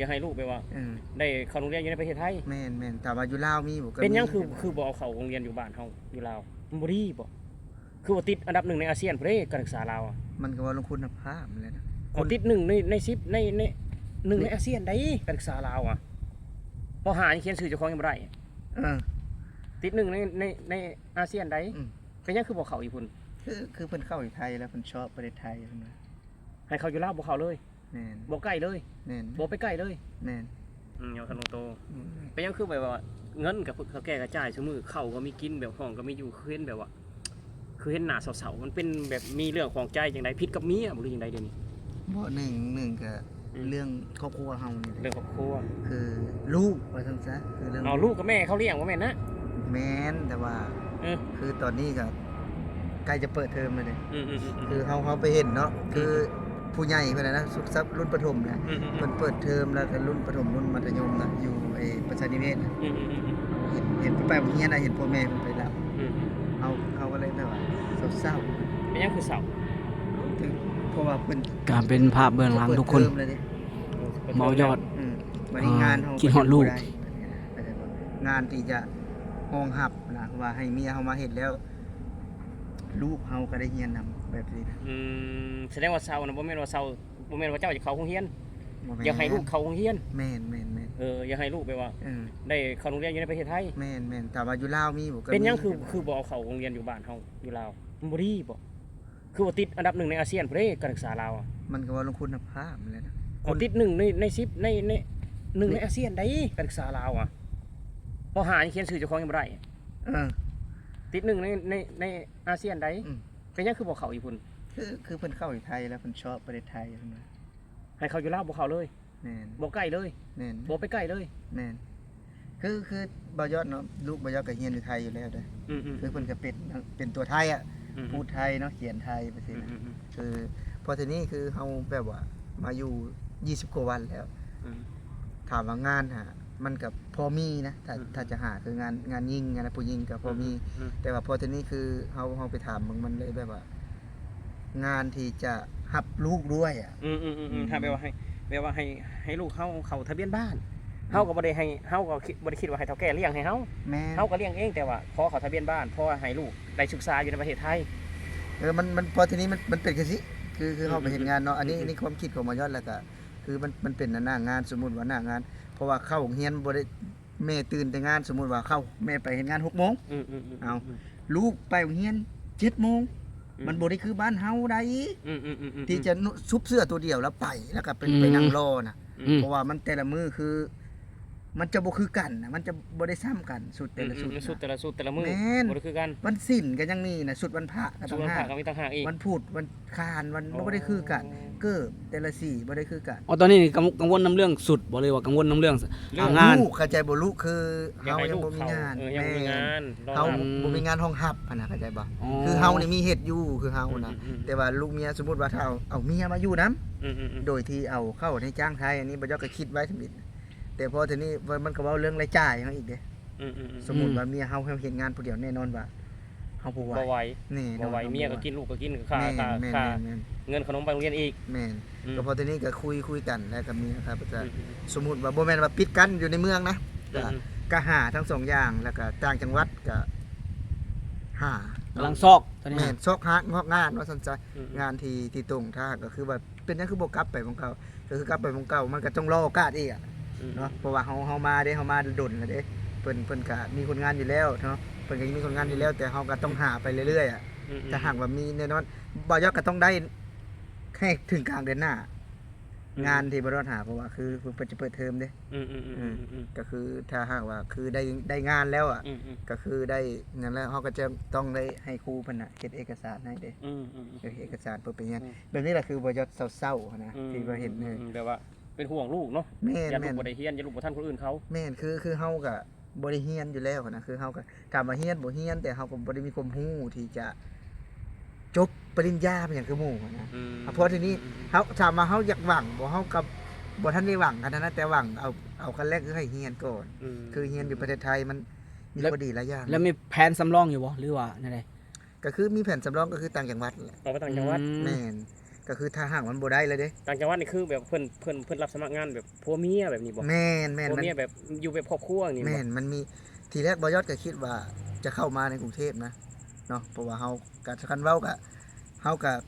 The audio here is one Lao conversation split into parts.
ຢາກໃຫ້ລູກແບບວ່າ ເອີ ໄດ້ເຂົ້າໂຮງຮຽນຢູ່ໃນປະເທດໄທ. ແມ່ນໆ ຖ້າວ່າຢູ່ລາວມີບໍ່ ກໍ ເປັນຫຍັງຄື ມີ ຄືບໍ່ເອົາເຂົ້າໂຮງຮຽນຢູ່ບ້ານເຮົາ ຢູ່ລາວ? ມັນບໍ່ດີບໍ່? ຄືວ່າຕິດອັນດັບໜຶ່ງໃນອາຊຽນພຸ້ນເດ້ ການສຶກສາລາວອະ. ມັນກໍວ່າເລື່ອງຄຸນນະພາບຫັ້ນແຫຼະນະ. ເອົາ ຄົນ ຕິດໜຶ່ງໃນ ໃນສິບ ໃນ ໃນ ໜຶ່ງໃນອາຊຽນໃດ໋ ການສຶກສາລາວອະ. ປ.ຫ້າ ຍັງຂຽນຊື່ເຈົ້າຂອງຍັງບໍ່ໄດ້. ເອີ ຕິດໜຶ່ງໃນ ໃນ ໃນອາຊຽນໃດ໋. ອືມ ເປັນຫຍັງຄືບໍ່ເຂົ້າຢູ່ພຸ້ນ? ຄື ຄືເພິ່ນເຂົ້າຢູ່ໄທແລ້ວ ເພິ່ນຊອບປະເທດໄທພຸ້ນນະ. ໃຫ້ເຂົ້າຢູ່ລາວບໍ່ເຂົ້າເລີຍ. ແມ່ນ ບໍ່ໃກ້ເລີຍ. ແມ່ນ ບໍ່ໄປໃກ້ເລີຍ. ແມ່ນ ອືມ ຍອມຮັບລົງໂຕ. ອືມ ເປັນຫຍັງຄືແບບວ່າເງິນກໍເຖົ້າແກ່ກໍຈ່າຍຊຸມື້ ເຂົ້າກໍມີກິນ ແບບຫ້ອງກໍມີຢູ່ ຄືເຫັນແບບວ່າ ຄືເຫັນໜ້າເສົ້າໆ ມັນເປັນແບບມີເລື່ອງຂອງໃຈຈັ່ງໃດ ຜິດກັບເມຍບໍ່ ຫຼືຈັ່ງໃດດຽວນີ້? ບໍ່ ໜຶ່ງ ໜຶ່ງກໍ ອືມ ເລື່ອງຄອບຄົວເຮົານີ້ແຫຼະ ເລື່ອງຄອບຄົວ ຄືລູກວ່າຊັ້ນຊະ ຄືເລື່ອງ ເອົາ ລູກກັບແມ່ເຂົາລ້ຽງບໍ່ແມ່ນນະ? ແມ່ນ ແຕ່ວ່າ ເອີ ຄືຕອນນີ້ກໍໃກ້ຈະເປີດເທີມແລ້ວເດ້. ອືມໆໆໆ ຄືເຮົາ ເຮົາໄປເຫັນເນາະ ອືມ ຄືຜູ້ໃຫຍ່ເພິ່ນນະ ສຸກຊັບລຸ້ນປະຖົມນະ ອືມໆໆ ເພິ່ນເປີດເທີມ ແລ້ວກໍລຸ້ນປະຖົມ ລຸ້ນມັດທະຍົມນະ ຢູ່ໄອ້ປະຊານິເວດນະ. ອືມໆໆໆ ເຫັນ ເຫັນໄປໂຮງຮຽນນະ ເຫັນພໍ່ແມ່ເພິ່ນໄປຮັບ. ອືມ ເຮົາ ເຮົາກໍເລີຍແບບວ່າເສົ້າໆ. ເປັນຫຍັງຄືເສົ້າ? ເພາະວ່າເພິ່ນ ການເປັນພາບເບື້ອງຫຼັງທຸກຄົນ ເປີດເທີມແລ້ວເດ້ ເວົ້າຍອດ. ອືມ ບັດນີ້ງານເຮົາ ອ່າ ຄິດຮອດລູກ ງານທີ່ຈະຮອງຮັບນະ ວ່າໃຫ້ເມຍເຮົາມາເຮັດແລ້ວ ລູກເຮົາກໍໄດ້ຮຽນນຳແບບນີ້ນະ. ອືມ ສະແດງວ່າເສົ້ານະ ບໍ່ແມ່ນວ່າເສົ້າ ບໍ່ແມ່ນວ່າເຈົ້າຈະເຂົ້າໂຮງຮຽນ ບໍ່ແມ່ນ ຢາກໃຫ້ລູກເຂົ້າໂຮງຮຽນ. ແມ່ນໆໆ ເອີ ຢາກໃຫ້ລູກແບບວ່າ ເອີ ໄດ້ເຂົ້າໂຮງຮຽນຢູ່ໃນປະເທດໄທ. ແມ່ນໆ ຖ້າວ່າຢູ່ລາວມີບໍ່ ກໍ ເປັນຫຍັງ ມີ ຄື ຄືບໍ່ເອົາເຂົ້າໂຮງຮຽນຢູ່ບ້ານເຮົາ ຢູ່ລາວ? ມັນບໍ່ດີບໍ່? ຄືວ່າຕິດອັນດັບໜຶ່ງໃນອາຊຽນພຸ້ນເດ້ ການສຶກສາລາວອະ. ມັນກໍວ່າເລື່ອງຄຸນນະພາບຫັ້ນແຫຼະນະ. ເອົາ ຄົນ ຕິດໜຶ່ງໃນ ໃນສິບ ໃນ ໃນ ໜຶ່ງໃນອາຊຽນໃດ໋ ການສຶກສາລາວອະ. ປ.ຫ້າ ຍັງຂຽນຊື່ເຈົ້າຂອງຍັງບໍ່ໄດ້. ເອີ ຕິດໜຶ່ງໃນ ໃນ ໃນອາຊຽນໃດ໋. ອືມ ເປັນຫຍັງຄືບໍ່ເຂົ້າຢູ່ພຸ້ນ? ຄື ຄືເພິ່ນເຂົ້າຢູ່ໄທແລ້ວ ເພິ່ນຊອບປະເທດໄທຫັ້ນນະ. ໃຫ້ເຂົ້າຢູ່ລາວບໍ່ເຂົ້າເລີຍ. ແມ່ນ ບໍ່ໃກ້ເລີຍ. ແມ່ນ ບໍ່ໄປໃກ້ເລີຍ. ແມ່ນ ຄື ຄືບ່າວຍອດເນາະ ລູກບ່າວຍອດກໍຮຽນຢູ່ໄທຢູ່ແລ້ວເດ້. ອືມໆ ຄືເພິ່ນກໍເປັນ ເປັນຕົວໄທອະ. ອືມໆ ພູດໄທເນາະ ຂຽນໄທ ແບບຊີ້ນະ. ອືມໆ ຄື ພໍທີນີ້ຄືເຮົາແບບວ່າມາຢູ່ ຊາວກວ່າວັນແລ້ວ. ອືມ ຖາມວ່າງານຫາ ມັນກໍພໍມີນະ ຖ້າ ອືມໆ ຖ້າຈະຫາ ຄືງານ ງານຍິງ ງານຜູ້ຍິງກໍພໍມີ. ອືມໆ ແຕ່ວ່າພໍທີນີ້ຄືເຮົາ ເຮົາໄປຖາມເບິ່ງ ມັນເລີຍແບບວ່າ ງານທີ່ຈະຮັບລູກດ້ວຍອະ. ອືມໆໆ ອືມ ຖ້າແບບວ່າໃຫ້ ແບບວ່າໃຫ້ ໃຫ້ລູກເຮົາເຂົ້າທະບຽນບ້ານ ອືມ ເຮົາກໍບໍ່ໄດ້ໃຫ້ ເຮົາກໍຄິດ ບໍ່ໄດ້ຄິດວ່າໃຫ້ເຖົ້າແກ່ລ້ຽງໃຫ້ເຮົາ. ແມ່ນ ເຮົາກໍລ້ຽງເອງ ແຕ່ວ່າຂໍເຂົ້າທະບຽນບ້ານ ພໍໃຫ້ລູກໄດ້ສຶກສາຢູ່ໃນປະເທດໄທ. ເອີ ມັນ ມັນ ພໍທີນີ້ມັນ ມັນເປັນຈັ່ງຊີ້ ຄື ຄືເຮົາໄປເຮັດງານເນາະ. ອືມໆໆ ອັນນີ້ ອືມໆ ອັນນີ້ຄວາມຄິດຂອງບ່າວຍອດ ແລ້ວກໍຄືມັນ ມັນເປັນໜ້າງານ ສົມມຸດວ່າໜ້າງານ ເພາະວ່າເຂົ້າໂຮງຮຽນບໍ່ໄດ້ ແມ່ຕື່ນແຕ່ງານ ສົມມຸດວ່າເຂົ້າ ແມ່ໄປເຮັດງານຫົກໂມງ. ອືມໆໆ ເອົາ ອືມ ລູກໄປໂຮງຮຽນເຈັດໂມງ. ອືມ ມັນບໍ່ໄດ້ຄືບ້ານເຮົາໃດ໋ ອືມໆໆໆ ທີ່ຈະຊຸບເສື້ອຕົວດຽວແລ້ວໄປ ແລ້ວກໍໄປ ອືມ ໄປນັ່ງລໍນະ. ອືມ ເພາະວ່າມັນແຕ່ລະມື້ຄື ມັນຈະບໍ່ຄືກັນນະ ມັນຈະບໍ່ໄດ້ຊ້ຳກັນ ຊຸດແຕ່ລະຊຸດ ອືມໆ ນະ ຊຸດແຕ່ລະຊຸດແຕ່ລະມື້. ແມ່ນ ບໍ່ໄດ້ຄືກັນ. ວັນສິນກໍຍັງມີນະ ຊຸດວັນພະກໍຕ່າງຫາກ ຊຸດວັນພະກໍມີຕ່າງຫາກອີກ. ວັນພຸດ ວັນຄານ ມັນ ອໍ ບໍ່ໄດ້ຄືກັນ ເກີບແຕ່ລະສີບໍ່ໄດ້ຄືກັນ. ອໍ ຕອນນີ້ນີ້ກັງ ກັງວົນນຳເລື່ອງຊຸດບໍ່ ຫຼືວ່າກັງວົນນຳເລື່ອງ ເລື່ອງ ອ່າ ງານ ລູກ ເຂົ້າໃຈບໍ່? ລູກຄືເຮົາຍັງບໍ່ມີງານ. ເອີ ຍັງບໍ່ມີງານ ແມ່ນ ຮອງຮັບ ເຮົາບໍ່ມີງານຮອງຮັບຫັ້ນນະ ເຂົ້າໃຈບໍ່? ອໍ ຄືເຮົານີ້ມີເຮັດຢູ່ ຄືເຮົານະ ອືມໆໆ ແຕ່ວ່າລູກເມຍ ສົມມຸດວ່າຖ້າເອົາ ເອົາເມຍມາຢູ່ນຳ ອືມໆໆ ໂດຍທີ່ເອົາເຂົ້າໃນຈ້າງໄທ ອັນນີ້ບ່າວຍອດກໍຄິດໄວ້ທຳອິດ ແຕ່ພໍທີນີ້ມັນກໍເວົ້າເລື່ອງລາຍຈ່າຍເຮົາອີກເດ້. ອືມໆໆ ສົມມຸດວ່າເມຍເຮົາ ເຮົາເຮັດງານຜູ້ດຽວ ແນ່ນອນວ່າ ເຮົາບໍ່ໄຫວ ບໍ່ໄຫວ ແນ່ນອນ ບໍ່ໄຫວ ເຮົາບໍ່ໄຫວ ເມຍກໍກິນ ລູກກໍກິນ ຄ່າ ແມ່ນ ຄ່າ ແມ່ນ ຄ່າ ແມ່ນ ແມ່ນ ເງິນຂະໜົມໄປໂຮງຮຽນອີກ. ແມ່ນ ອືມ ກໍພໍທີນີ້ກໍຄຸຍ ຄຸຍກັນ ແລ້ວກໍມີ ອືມ ສົມມຸດວ່າບໍ່ແມ່ນວ່າປິດກັ້ນຢູ່ໃນເມືອງນະ ອືມ ກໍ ກໍຫາທັງສອງຢ່າງ ແລ້ວກໍຕ່າງຈັງຫວັດກໍຫາ ກຳລັງຊອກ ຕອນນີ້ ແມ່ນ ຊອກຫາງອກງານວ່າຊັ້ນຊະ. ອືມ ງານທີ່ ທີ່ຕົງ ຖ້າຫາກກໍຄືວ່າ ເປັນຫຍັງຄືບໍ່ກັບໄປໝ່ອງເກົ່າ? ກໍຄືກັບໄປໝ່ອງເກົ່າ ມັນກໍຕ້ອງລໍໂອກາດອີກອະ ອືມ ເນາະ ເພາະວ່າເຮົາ ເຮົາມາເດ້ ເຮົາມາດົນແລ້ວເດ້ ເພິ່ນ ເພິ່ນກໍມີຄົນງານຢູ່ແລ້ວເນາະ ເພິ່ນກໍຍັງມີຄົນງານຢູ່ແລ້ວ ແຕ່ເຮົາກໍຕ້ອງຫາໄປເລື້ອຍໆອະ. ອືມ ຖ້າຫາກວ່າມີແນ່ນອນ ບ່າວຍອດກໍຕ້ອງໄດ້ໃຫ້ເຖິງກາງເດືອນໜ້າ ອືມ ງານທີ່ບ່າວຍອດຫາ ເພາະວ່າຄືເພິ່ນຈະເປີດເທີມເດ້. ອືມໆໆໆ ອືມ ອືມ ກໍຄືຖ້າຫາກວ່າຄືໄດ້ ໄດ້ງານແລ້ວອະ ອືມໆ ກໍຄືໄດ້ນັ້ນແລ້ວ ເຮົາກໍຈະຕ້ອງໄດ້ໃຫ້ຄູເພິ່ນນະເຮັດເອກະສານໃຫ້ເດ້. ອືມໆໆ ເອີ ເອກະສານເພື່ອໄປຮຽນ ອືມ ແບບນີ້ລະຄືບ່າວຍອດເສົ້າໆຫັ້ນນະ ອືມ ທີ່ວ່າເຫັນ ອືມ ເອີ ອືມ ແບບວ່າເປັນຫ່ວງລູກເນາະ. ແມ່ນ ຢ້ານລູກ ແມ່ນ ບໍ່ໄດ້ຮຽນ ຢ້ານລູກບໍ່ທັນຄົນອື່ນເຂົາ. ແມ່ນ ຄື ຄືເຮົາກໍບໍ່ໄດ້ຮຽນຢູ່ແລ້ວນະ ຄືເຮົາກໍ ຖາມວ່າຮຽນບໍ່ຮຽນ ແຕ່ເຮົາກໍບໍ່ໄດ້ມີຄວາມຮູ້ທີ່ຈະຈົບປະລິນຍາເປັນຫຍັງຄືໝູ່ຫັ້ນນະ. ອືມ ເພາະທີນີ້ ອືມ ເຮົາ ຖາມວ່າເຮົາຢາກຫວັງບໍ່? ເຮົາກໍບໍ່ທັນໄດ້ຫວັງຂະໜາດນັ້ນ ແຕ່ຫວັງເອົາ ເອົາຂັ້ນແລກຄືໃຫ້ຮຽນກ່ອນ. ອືມ ຄືຮຽນຢູ່ປະເທດໄທມັນມີ ແລະ ຂໍ້ດີຫຼາຍຢ່າງ. ແລ້ວມີແຜນສຳລອງຢູ່ບໍ່ ຫຼືວ່າແນວໃດ? ກໍຄືມີແຜນສຳລອງກໍຄືຕ່າງຈັງຫວັດແຫຼະ. ອອກໄປຕ່າງຈັງຫວັດ. ອືມ ແມ່ນ ກໍຄືຖ້າຫາກມັນບໍ່ໄດ້ແລ້ວເດ້. ຕ່າງຈັງຫວັດນີ້ຄືແບບເພິ່ນ ເພິ່ນ ເພິ່ນຮັບສະໝັກງານແບບຜົວເມຍແບບນີ້ບໍ່? ແມ່ນໆ ຜົວເມຍແບບຢູ່ແບບຄອບຄົວນີ້ບໍ່? ແມ່ນ ມັນມີ ທີແລກບ່າວຍອດກໍຄິດວ່າຈະເຂົ້າມາໃນກຸງເທບນະເນາະ ເພາະວ່າເຮົາກໍ ຄັນເວົ້າກໍ ເຮົາກໍ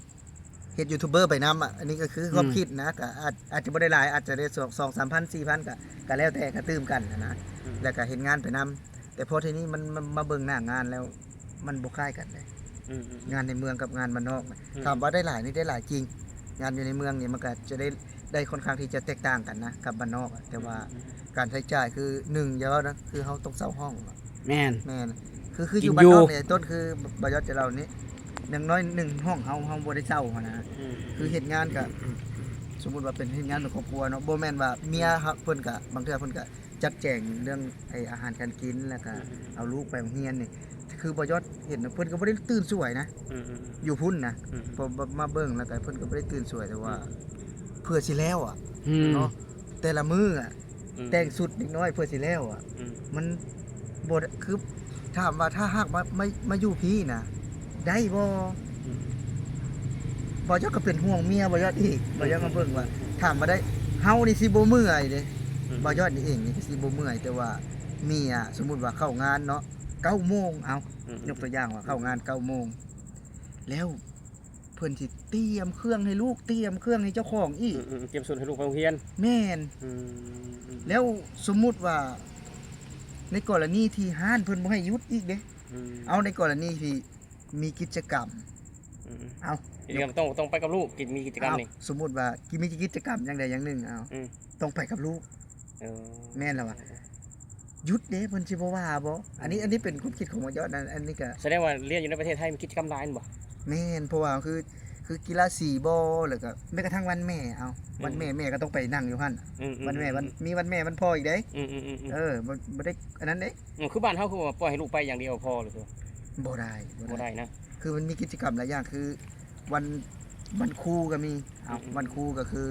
ເຮັດຢູທູບເບີໄປນຳອະ ອັນນີ້ກໍຄືຄວາມ ອືມ ຄິດນະ ກໍອາດ ອາດຈະບໍ່ໄດ້ຫຼາຍ ອາດຈະໄດ້ສອງ ສອງສາມພັນ ສີ່ພັນ ກໍ ກໍແລ້ວແຕ່ ກໍຕື່ມກັນຫັ້ນນະ ອືມ ແລ້ວກໍເຮັດງານໄປນຳ ແຕ່ພໍທີນີ້ມັນ ມາ ມາເບິ່ງໜ້າງານແລ້ວ ມັນບໍ່ຄ້າຍກັນເດ້ ອືມໆໆ ງານໃນເມືອງກັບງານບ້ານນອກນະ ອືມ ຖາມວ່າໄດ້ຫຼາຍນີ້ໄດ້ຫຼາຍຈິງ ງານຢູ່ໃນເມືອງນີ້ມັນກໍຈະໄດ້ ໄດ້ຄ່ອນຂ້າງທີ່ຈະແຕກຕ່າງກັນນະກັບບ້ານນອກອະ ແຕ່ວ່າ ອືມໆໆ ການໃຊ້ຈ່າຍຄື ໜຶ່ງ ຢ່າເວົ້ານະ ຄືເຮົາຕ້ອງເຊົ່າຫ້ອງ ແມ່ນ ແມ່ນ ຄື ຄືຢູ່ບ້ານນອກນີ້ ຕົ້ນ ຄືບ່າວຍອດຈະເລົ່ານີ້ ຢ່າງໜ້ອຍໜຶ່ງຫ້ອງເຮົາ ເຮົາບໍ່ໄດ້ເຊົ່າຫັ້ນນະ ອືມ ຄືເຮັດງານກະ ສົມມຸດວ່າເປັນເຮັດງານເປັນຄອບຄົວເນາະ ບໍ່ແມ່ນວ່າເມຍເຮົາ ເພິ່ນກະ ບາງເທື່ອເພິ່ນກະຈັດແຈງເລື່ອງໄອ້ອາຫານການກິນ ແລ້ວກະ ອືມ ເອົາລູກໄປໂຮງຮຽນນີ້ ຄືບ່າວຍອດເຫັນນະ ເພິ່ນກໍບໍ່ໄດ້ຕື່ນສວຍນະ ອືມໆໆ ຢູ່ພຸ້ນນະ ອືມໆ ພໍມາເບິ່ງແລ້ວກະເພິ່ນກໍບໍ່ໄດ້ຕື່ນສວຍ ແຕ່ວ່າ ອືມ ເພື່ອຊິແລ້ວອະ ອືມ ເນາະ ແຕ່ລະມື້ອະ ອືມ ແຕ່ງຊຸດເດັກນ້ອຍເພື່ອຊິແລ້ວອະ ອືມ ມັນບໍ່ ຄື ຖາມວ່າຖ້າຫາກມາ ມາ ມາຢູ່ພີ້ນະ ໄດ້ບໍ່? ອືມ ບ່າວຍອດກໍເປັນຫ່ວງເມຍບ່າວຍອດອີກ ອືມ ບ່າວຍອດມາເບິ່ງວ່າ ອືມ ຖາມວ່າໄດ້ ເຮົານີ້ຊິບໍ່ເມື່ອຍເດ້ ອືມ ບ່າວຍອດນີ້ເອງນີ້ກໍຊິບໍ່ເມື່ອຍ ແຕ່ວ່າເມຍ ສົມມຸດວ່າເຂົ້າງານເນາະ ເກົ້າໂມງ ເອົາ ອືມ ຍົກຕົວຢ່າງວ່າເຂົ້າງານເກົ້າໂມງ ແລ້ວເພິ່ນຊິຕຽມເຄື່ອງໃຫ້ລູກ ຕຽມເຄື່ອງໃຫ້ເຈົ້າຂອງອີກ ອືມໆ ຕຽມຊຸດໃຫ້ລູກໄປໂຮງຮຽນ ແມ່ນ ອືມ ແລ້ວສົມມຸດວ່າ ໃນກໍລະນີທີ່ຮ້ານເພິ່ນບໍ່ໃຫ້ຢຸດອີກເດ້ ອືມ ເອົາ ໃນກໍລະນີທີ່ມີກິດຈະກຳ ອືມ ເອົາ ຕ້ອງ ຕ້ອງໄປກັບລູກ ກິດ ມີກິດຈະກຳນີ້ ເອົາ ສົມມຸດວ່າ ມີກິດຈະກຳຢ່າງໃດຢ່າງໜຶ່ງ ເອົາ ອືມ ຕ້ອງໄປກັບລູກ ເອີ ແມ່ນແລ້ວວ່າ ຢຸດເດ້ ເພິ່ນຊິບໍ່ວ່າບໍ່? ອັນນີ້ ອືມ ອັນນີ້ເປັນຄວາມຄິດຂອງບ່າວຍອດນະ ອັນນີ້ກະ ສະແດງວ່າຮຽນຢູ່ໃນປະເທດໄທມີກິດຈະກຳຫຼາຍແມ່ນບໍ່? ແມ່ນ ເພາະວ່າຄື ຄືກິລາສີບໍ ແລ້ວກະແມ້ກະທັ້ງວັນແມ່ ເອົາ ອືມ ວັນແມ່ ແມ່ກໍຕ້ອງໄປນັ່ງຢູ່ຫັ້ນ ອືມໆໆ ວັນແມ່ ວັນ ມີວັນແມ່ວັນພໍ່ອີກເດ້ ອືມໆໆ ເອີ ບໍ່ ບໍ່ໄດ້ອັນນັ້ນເດ້ ອືມ ຄືບ້ານເຮົາຄືວ່າປ່ອຍໃຫ້ລູກໄປຢ່າງດຽວພໍຫຼື? ບໍ່ໄດ້ ບໍ່ໄດ້ ບໍ່ໄດ້ນະ ຄືມັນມີກິດຈະກຳຫຼາຍຢ່າງ ຄື ວັນ ວັນຄູກໍມີ ເອົາ ອືມໆ ວັນຄູກໍຄື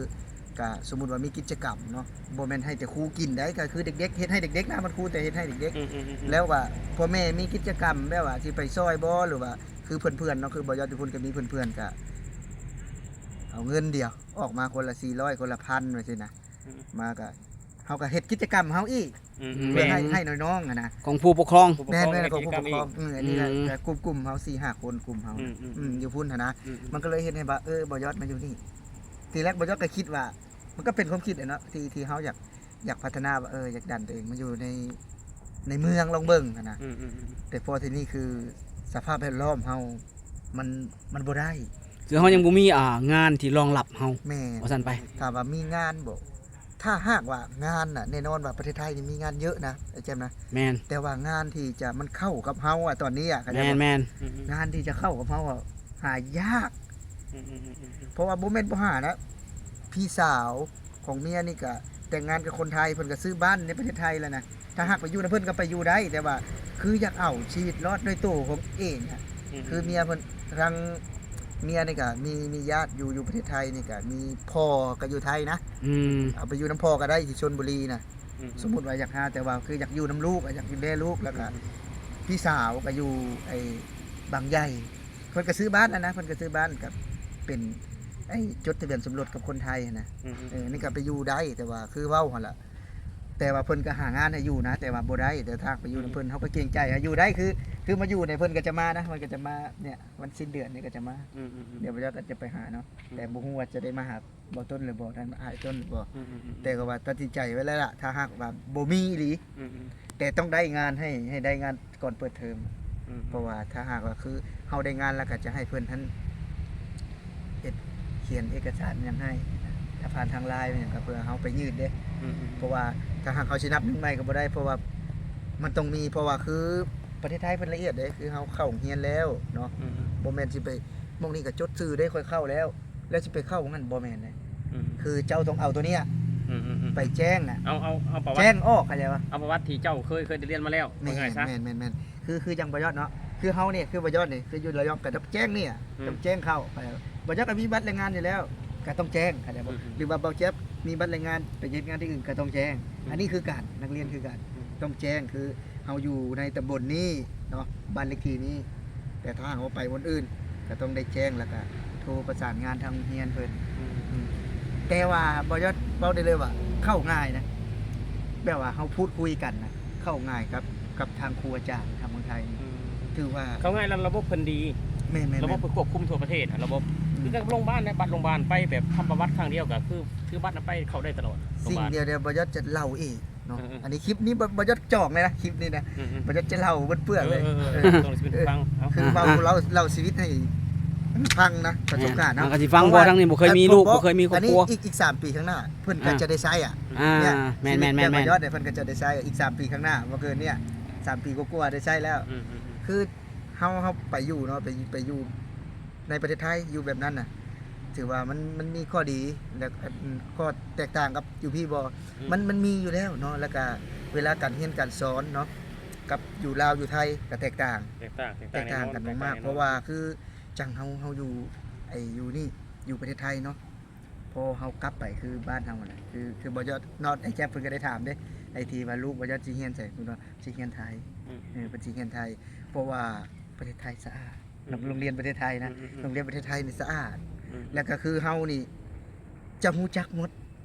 ກະສົມມຸດວ່າມີກິດຈະກຳເນາະ ບໍ່ແມ່ນໃຫ້ແຕ່ຄູກິນໄດ໋ ກໍຄືເດັກໆ ເຮັດໃຫ້ເດັກໆນະ ວັນຄູແຕ່ເຮັດໃຫ້ເດັກໆ ອືມໆໆໆ ແລ້ວວ່າພໍ່ແມ່ມີກິດຈະກຳແບບວ່າຊິໄປຊ່ອຍບໍ່ ຫຼືວ່າຄືເພື່ອນໆເນາະ ຄືບ່າວຍອດຢູ່ພຸ້ນກໍມີເພື່ອນໆ ກະເອົາເງິນດຽວ ອອກມາຄົນລະສີ່ຮ້ອຍ ຄົນລະພັນ ວ່າຊີ້ນະ ອືມ ມາກະ ເຮົາກໍເຮັດກິດຈະກຳເຮົາອີກ ອືມໆ ເພື່ອໃຫ້ ແມ່ນ ໃຫ້ນ້ອງໆຫັ້ນນະ ຂອງຜູ້ປົກຄອງ ແມ່ນໆ ຂອງຜູ້ປົກຄອງ ເອີ ອັນນີ້ແຫຼະ ອືມ ແຕ່ກຸ່ມໆເຮົາ ສີ່ຫ້າຄົນກຸ່ມເຮົາ ອືມໆ ອືມ ຢູ່ພຸ້ນຫັ້ນນະ ອືມໆ ມັນກໍເລີຍເຮັດໃຫ້ວ່າ ເອີ ບ່າວຍອດມາຢູ່ນີ້ ທີແລກບ່າວຍອດກໍຄິດວ່າ ມັນກໍເປັນຄວາມຄິດແຫຼະເນາະ ທີ່ ທີ່ເຮົາຢາກ ຢາກພັດທະນາວ່າ ເອີ ຢາກດັນຕົວເອງມາຢູ່ໃນ ໃນເມືອງລອງເບິ່ງຫັ້ນນະ ອືມໆໆ ແຕ່ພໍທີນີ້ຄືສະພາບແວດລ້ອມເຮົາ ມັນ ມັນບໍ່ໄດ້ ຄືເຮົາຍັງບໍ່ມີ ອ່າ ງານທີ່ຮອງຮັບເຮົາ ແມ່ນ ວ່າຊັ້ນໄປ ຖາມວ່າມີງານບໍ່? ຖ້າຫາກວ່າງານນະ ແນ່ນອນວ່າປະເທດໄທນີ້ມີງານເຍອະນະ ໄອ້ແຈ່ມນະ ແມ່ນ ແຕ່ວ່າງານທີ່ຈະ ມັນເຂົ້າກັບເຮົາອະ ຕອນນີ້ອະ ເຂົ້າໃຈບໍ່? ແມ່ນໆ ອືມໆ ງານທີ່ຈະເຂົ້າກັບເຮົາອະ ຫາຍາກ ອືມໆໆໆ ເພາະວ່າບໍ່ແມ່ນບໍ່ຫານະ ພີ່ສາວຂອງເມຍນີ້ກະແຕ່ງງານກັບຄົນໄທ ເພິ່ນກະຊື້ບ້ານໃນປະເທດໄທແລ້ວນະ ຖ້າຫາກໄປຢູ່ນຳເພິ່ນກໍໄປຢູ່ໄດ້ ແຕ່ວ່າຄືຢາກເອົາຊີວິດລອດດ້ວຍໂຕຂອງເອງອະ ອືມ ຄືເມຍເພິ່ນ ທາງເມຍນີ້ກະມີ ມີຍາດຢູ່ ຢູ່ປະເທດໄທນີ້ກະມີ ພໍ່ກະຢູ່ໄທນະ ອືມ ເອົາໄປຢູ່ນຳພໍ່ກະໄດ້ທີ່ຊົນບຸລີນະ ອືມ ສົມມຸດວ່າຢາກຫາ ແຕ່ວ່າຄືຢາກຢູ່ນຳລູກ ຢາກດູແລລູກ ແລ້ວກະ ອືມ ພີ່ສາວກະຢູ່ໄອ້ບາງໃຫຍ່ ເພິ່ນກະຊື້ບ້ານແລ້ວນະ ເພິ່ນກະຊື້ບ້ານ ກະເປັນໄອ້ຈົດທະບຽນສົມລົດກັບຄົນໄທຫັ້ນນະ ອືມໆ ເອີ ນີ້ກະໄປຢູ່ໄດ້ ແຕ່ວ່າຄືເວົ້າຫັ້ນລະ ແຕ່ວ່າເພິ່ນກໍຫາງານໃຫ້ຢູ່ນະ ແຕ່ວ່າບໍ່ໄດ້ ແຕ່ຖ້າໄປຢູ່ນຳເພິ່ນ ອືມ ເຮົາກໍເກງໃຈ ຢູ່ໄດ້ ຄື ຄືມາຢູ່ນີ້ເພິ່ນກໍຈະມານະ ເພິ່ນກໍຈະມາ ເນີ້ຍ ວັນສິ້ນເດືອນນີ້ກໍຈະມາ ອືມໆໆ ດຽວເຮົາກໍຈະໄປຫາເນາະ ອືມ ແຕ່ບໍ່ຮູ້ວ່າຈະໄດ້ມາຫາບໍ່ຕົ້ນຫຼືບໍ່ ທາງອ້າຍຕົ້ນຫຼືບໍ່ ອືມໆໆ ແຕ່ກໍວ່າຕັດສິນໃຈໄວ້ແລ້ວລະ ຖ້າຫາກວ່າບໍ່ມີອີ່ຫຼີ ອືມໆ ແຕ່ຕ້ອງໄດ້ງານ ໃຫ້ ໃຫ້ໄດ້ງານກ່ອນເປີດເທີມ ອືມ ເພາະວ່າຖ້າຫາກວ່າຄືເຮົາໄດ້ງານແລ້ວກໍຈະໃຫ້ເພິ່ນຫັ້ນ ເຮັດ ຂຽນເອກະສານຫຍັງໃຫ້ ຖ້າຜ່ານທາງລາຍຫຍັງກໍເພື່ອເຮົາໄປຍື່ນເດ້ ອືມໆ ເພາະວ່າຖ້າຫາກເຮົາຊິນັບໜຶ່ງໃໝ່ກໍບໍ່ໄດ້ ເພາະວ່າມັນຕ້ອງມີ ເພາະວ່າຄືປະເທດໄທເພິ່ນລະອຽດເດ້ ຄືເຮົາເຂົ້າໂຮງຮຽນແລ້ວເນາະ ອືມໆ ບໍ່ແມ່ນຊິໄປ ໝ່ອງນີ້ກໍຈົດຊື່ເດ້ ຂ້ອຍເຂົ້າແລ້ວ ແລ້ວຊິໄປເຂົ້າໝ່ອງນັ້ນ ບໍ່ແມ່ນເດ້ ອືມ ຄືເຈົ້າຕ້ອງເອົາໂຕເນີ້ຍ ອືມໆໆ ໄປແຈ້ງນະ ເອົາ ເອົາ ເອົາປະຫວັດ ແຈ້ງອອກ ເຂົ້າໃຈບໍ່? ເອົາປະຫວັດທີ່ເຈົ້າເຄີຍ ເຄີຍໄດ້ຮຽນມາແລ້ວ ແມ່ນ ວ່າງ່າຍຊະ ແມ່ນໆໆ ຄື ຄືຈັ່ງບ່າວຍອດເນາະ ຄືເຮົານີ້ ຄືບ່າວຍອດນີ້ ຄືຢູ່ລະຍອງກໍຕ້ອງແຈ້ງນີ້ ອືມ ຕ້ອງແຈ້ງເຂົ້າ ບ່າວຍອດກໍມີບັດແຮງງານຢູ່ແລ້ວ ກໍຕ້ອງແຈ້ງ ເຂົ້າໃຈບໍ່? ອືມໆ ຫຼືວ່າບ່າວແຈັບມີບັດແຮງງານໄປເຮັດງານທີ່ອື່ນກໍຕ້ອງແຈ້ງ ອືມ ອັນນີ້ຄືກັນ ນັກຮຽນຄືກັນ ອືມ ຕ້ອງແຈ້ງ ຄືເຮົາຢູ່ໃນຕຳບົນນີ້ເນາະ ບ້ານເລກທີ່ນີ້ ແຕ່ຖ້າຫາກວ່າໄປບ່ອນອື່ນ ກໍຕ້ອງໄດ້ແຈ້ງ ແລ້ວກໍ ໂທປະສານງານທາງໂຮງຮຽນເພິ່ນ. ອືມ ອືມ ແຕ່ວ່າບໍ່ຢອດເວົ້າໄດ້ເລີຍວ່າເຂົ້າງ່າຍນະ ແບບວ່າເຮົາພູດຄຸຍກັນນະ ເຂົ້າງ່າຍກັບ ກັບທາງຄູອາຈານທາງເມືອງໄທນີ້. ອືມ ຖືວ່າເຂົ້າງ່າຍ ແລ້ວລະບົບເພິ່ນດີ. ແມ່ນໆໆ ລະບົບເພິ່ນຄວບຄຸມທົ່ວປະເທດນະ ລະບົບ ອືມ ຄືກັນໂຮງບານນະ ບັດໂຮງບານໄປແບບທຳປະຫວັດຄັ້ງດຽວ ກໍຄື ຄືບັດນະໄປເຂົ້າໄດ້ຕະຫຼອດ. ສິ່ງດຽວ ດຽວບໍ່ຢອດຈະເລົ່າອີກ ເນາະ. ເອີໆ ອັນນີ້ຄລິບນີ້ບໍ່ ບໍ່ຢອດຈອງເລີຍນະ ຄລິບນີ້ນະ. ອືມໆ ບໍ່ຢອດຈະເລົ່າເບິດເປືອງເລີຍ. ເອີໆໆ ເອີ ຕ້ອງຊິເປັນຜູ້ຟັງ. ເອົາ ຄືເວົ້າ ເລົ່າ ເລົ່າຊີວິດໃຫ້ຟັງນະ ປະສົບການເນາະ. ເອີໆ ເອີ ມັນກໍຊິຟັງ ເພາະວ່າ ບໍ່ ທາງນີ້ບໍ່ເຄີຍມີລູກ ບໍ່ເຄີຍມີຄອບຄົວ. ອັນນີ້ອີກ ອີກສາມປີຂ້າງໜ້າ ເພິ່ນກໍ ອ່າ ຈະໄດ້ໃຊ້ອະ. ອ່າ ແມ່ນໆໆໆ ເນຍ ຊີວິດແບບບໍ່ຢອດເນຍ ເພິ່ນກໍຈະໄດ້ໃຊ້ອີກສາມປີຂ້າງໜ້າ ບໍ່ເກີນເນຍ ສາມປີກວ່າໆ ໄດ້ໃຊ້ແລ້ວ. ອືມໆໆ ຄືເຮົາ ເຮົາໄປຢູ່ເນາະ ໄປ ໄປຢູ່ໃນປະເທດໄທ ຢູ່ແບບນັ້ນນະ ຖືວ່າມັນ ມັນມີຂໍ້ດີ ແລະ ອັນ ຂໍ້ແຕກຕ່າງກັບຢູ່ພີ້ບໍ່? ອືມ ມັນ ມັນມີຢູ່ແລ້ວເນາະ. ແລ້ວກະເວລາການຮຽນການສອນເນາະ ກັບຢູ່ລາວຢູ່ໄທກະແຕກຕ່າງ ແຕກຕ່າງ ແຕກຕ່າງກັນມາກໆ ແຕກຕ່າງແນ່ນອນ. ເພາະວ່າຄືຈັ່ງເຮົາ ເຮົາຢູ່ ໄອ້ ຢູ່ນີ້ ຢູ່ປະເທດໄທເນາະ ພໍເຮົາກັບໄປຄືບ້ານເຮົາຫັ້ນນະ ຄື ຄືບໍ່ຢອດເນາະ ໄອ້ແຈັບເພິ່ນກໍໄດ້ຖາມເດ້ ໄອ້ທີ່ວ່າລູກບໍ່ຢອດຊິຮຽນໃສ ເພິ່ນວ່າຊິຮຽນໄທ. ອືມ ເອີ ເພິ່ນຊິຮຽນໄທ ເພາະວ່າປະເທດໄທສະອາດ. ອືມ ໂຮງ ໂຮງຮຽນປະເທດໄທນະ ອືມໆໆ ໂຮງຮຽນປະເທດໄທນີ້ສະອາດ. ອືມ ແລ້ວກໍຄືເຮົານີ້ຈະຮູ້ຈັກໝົດ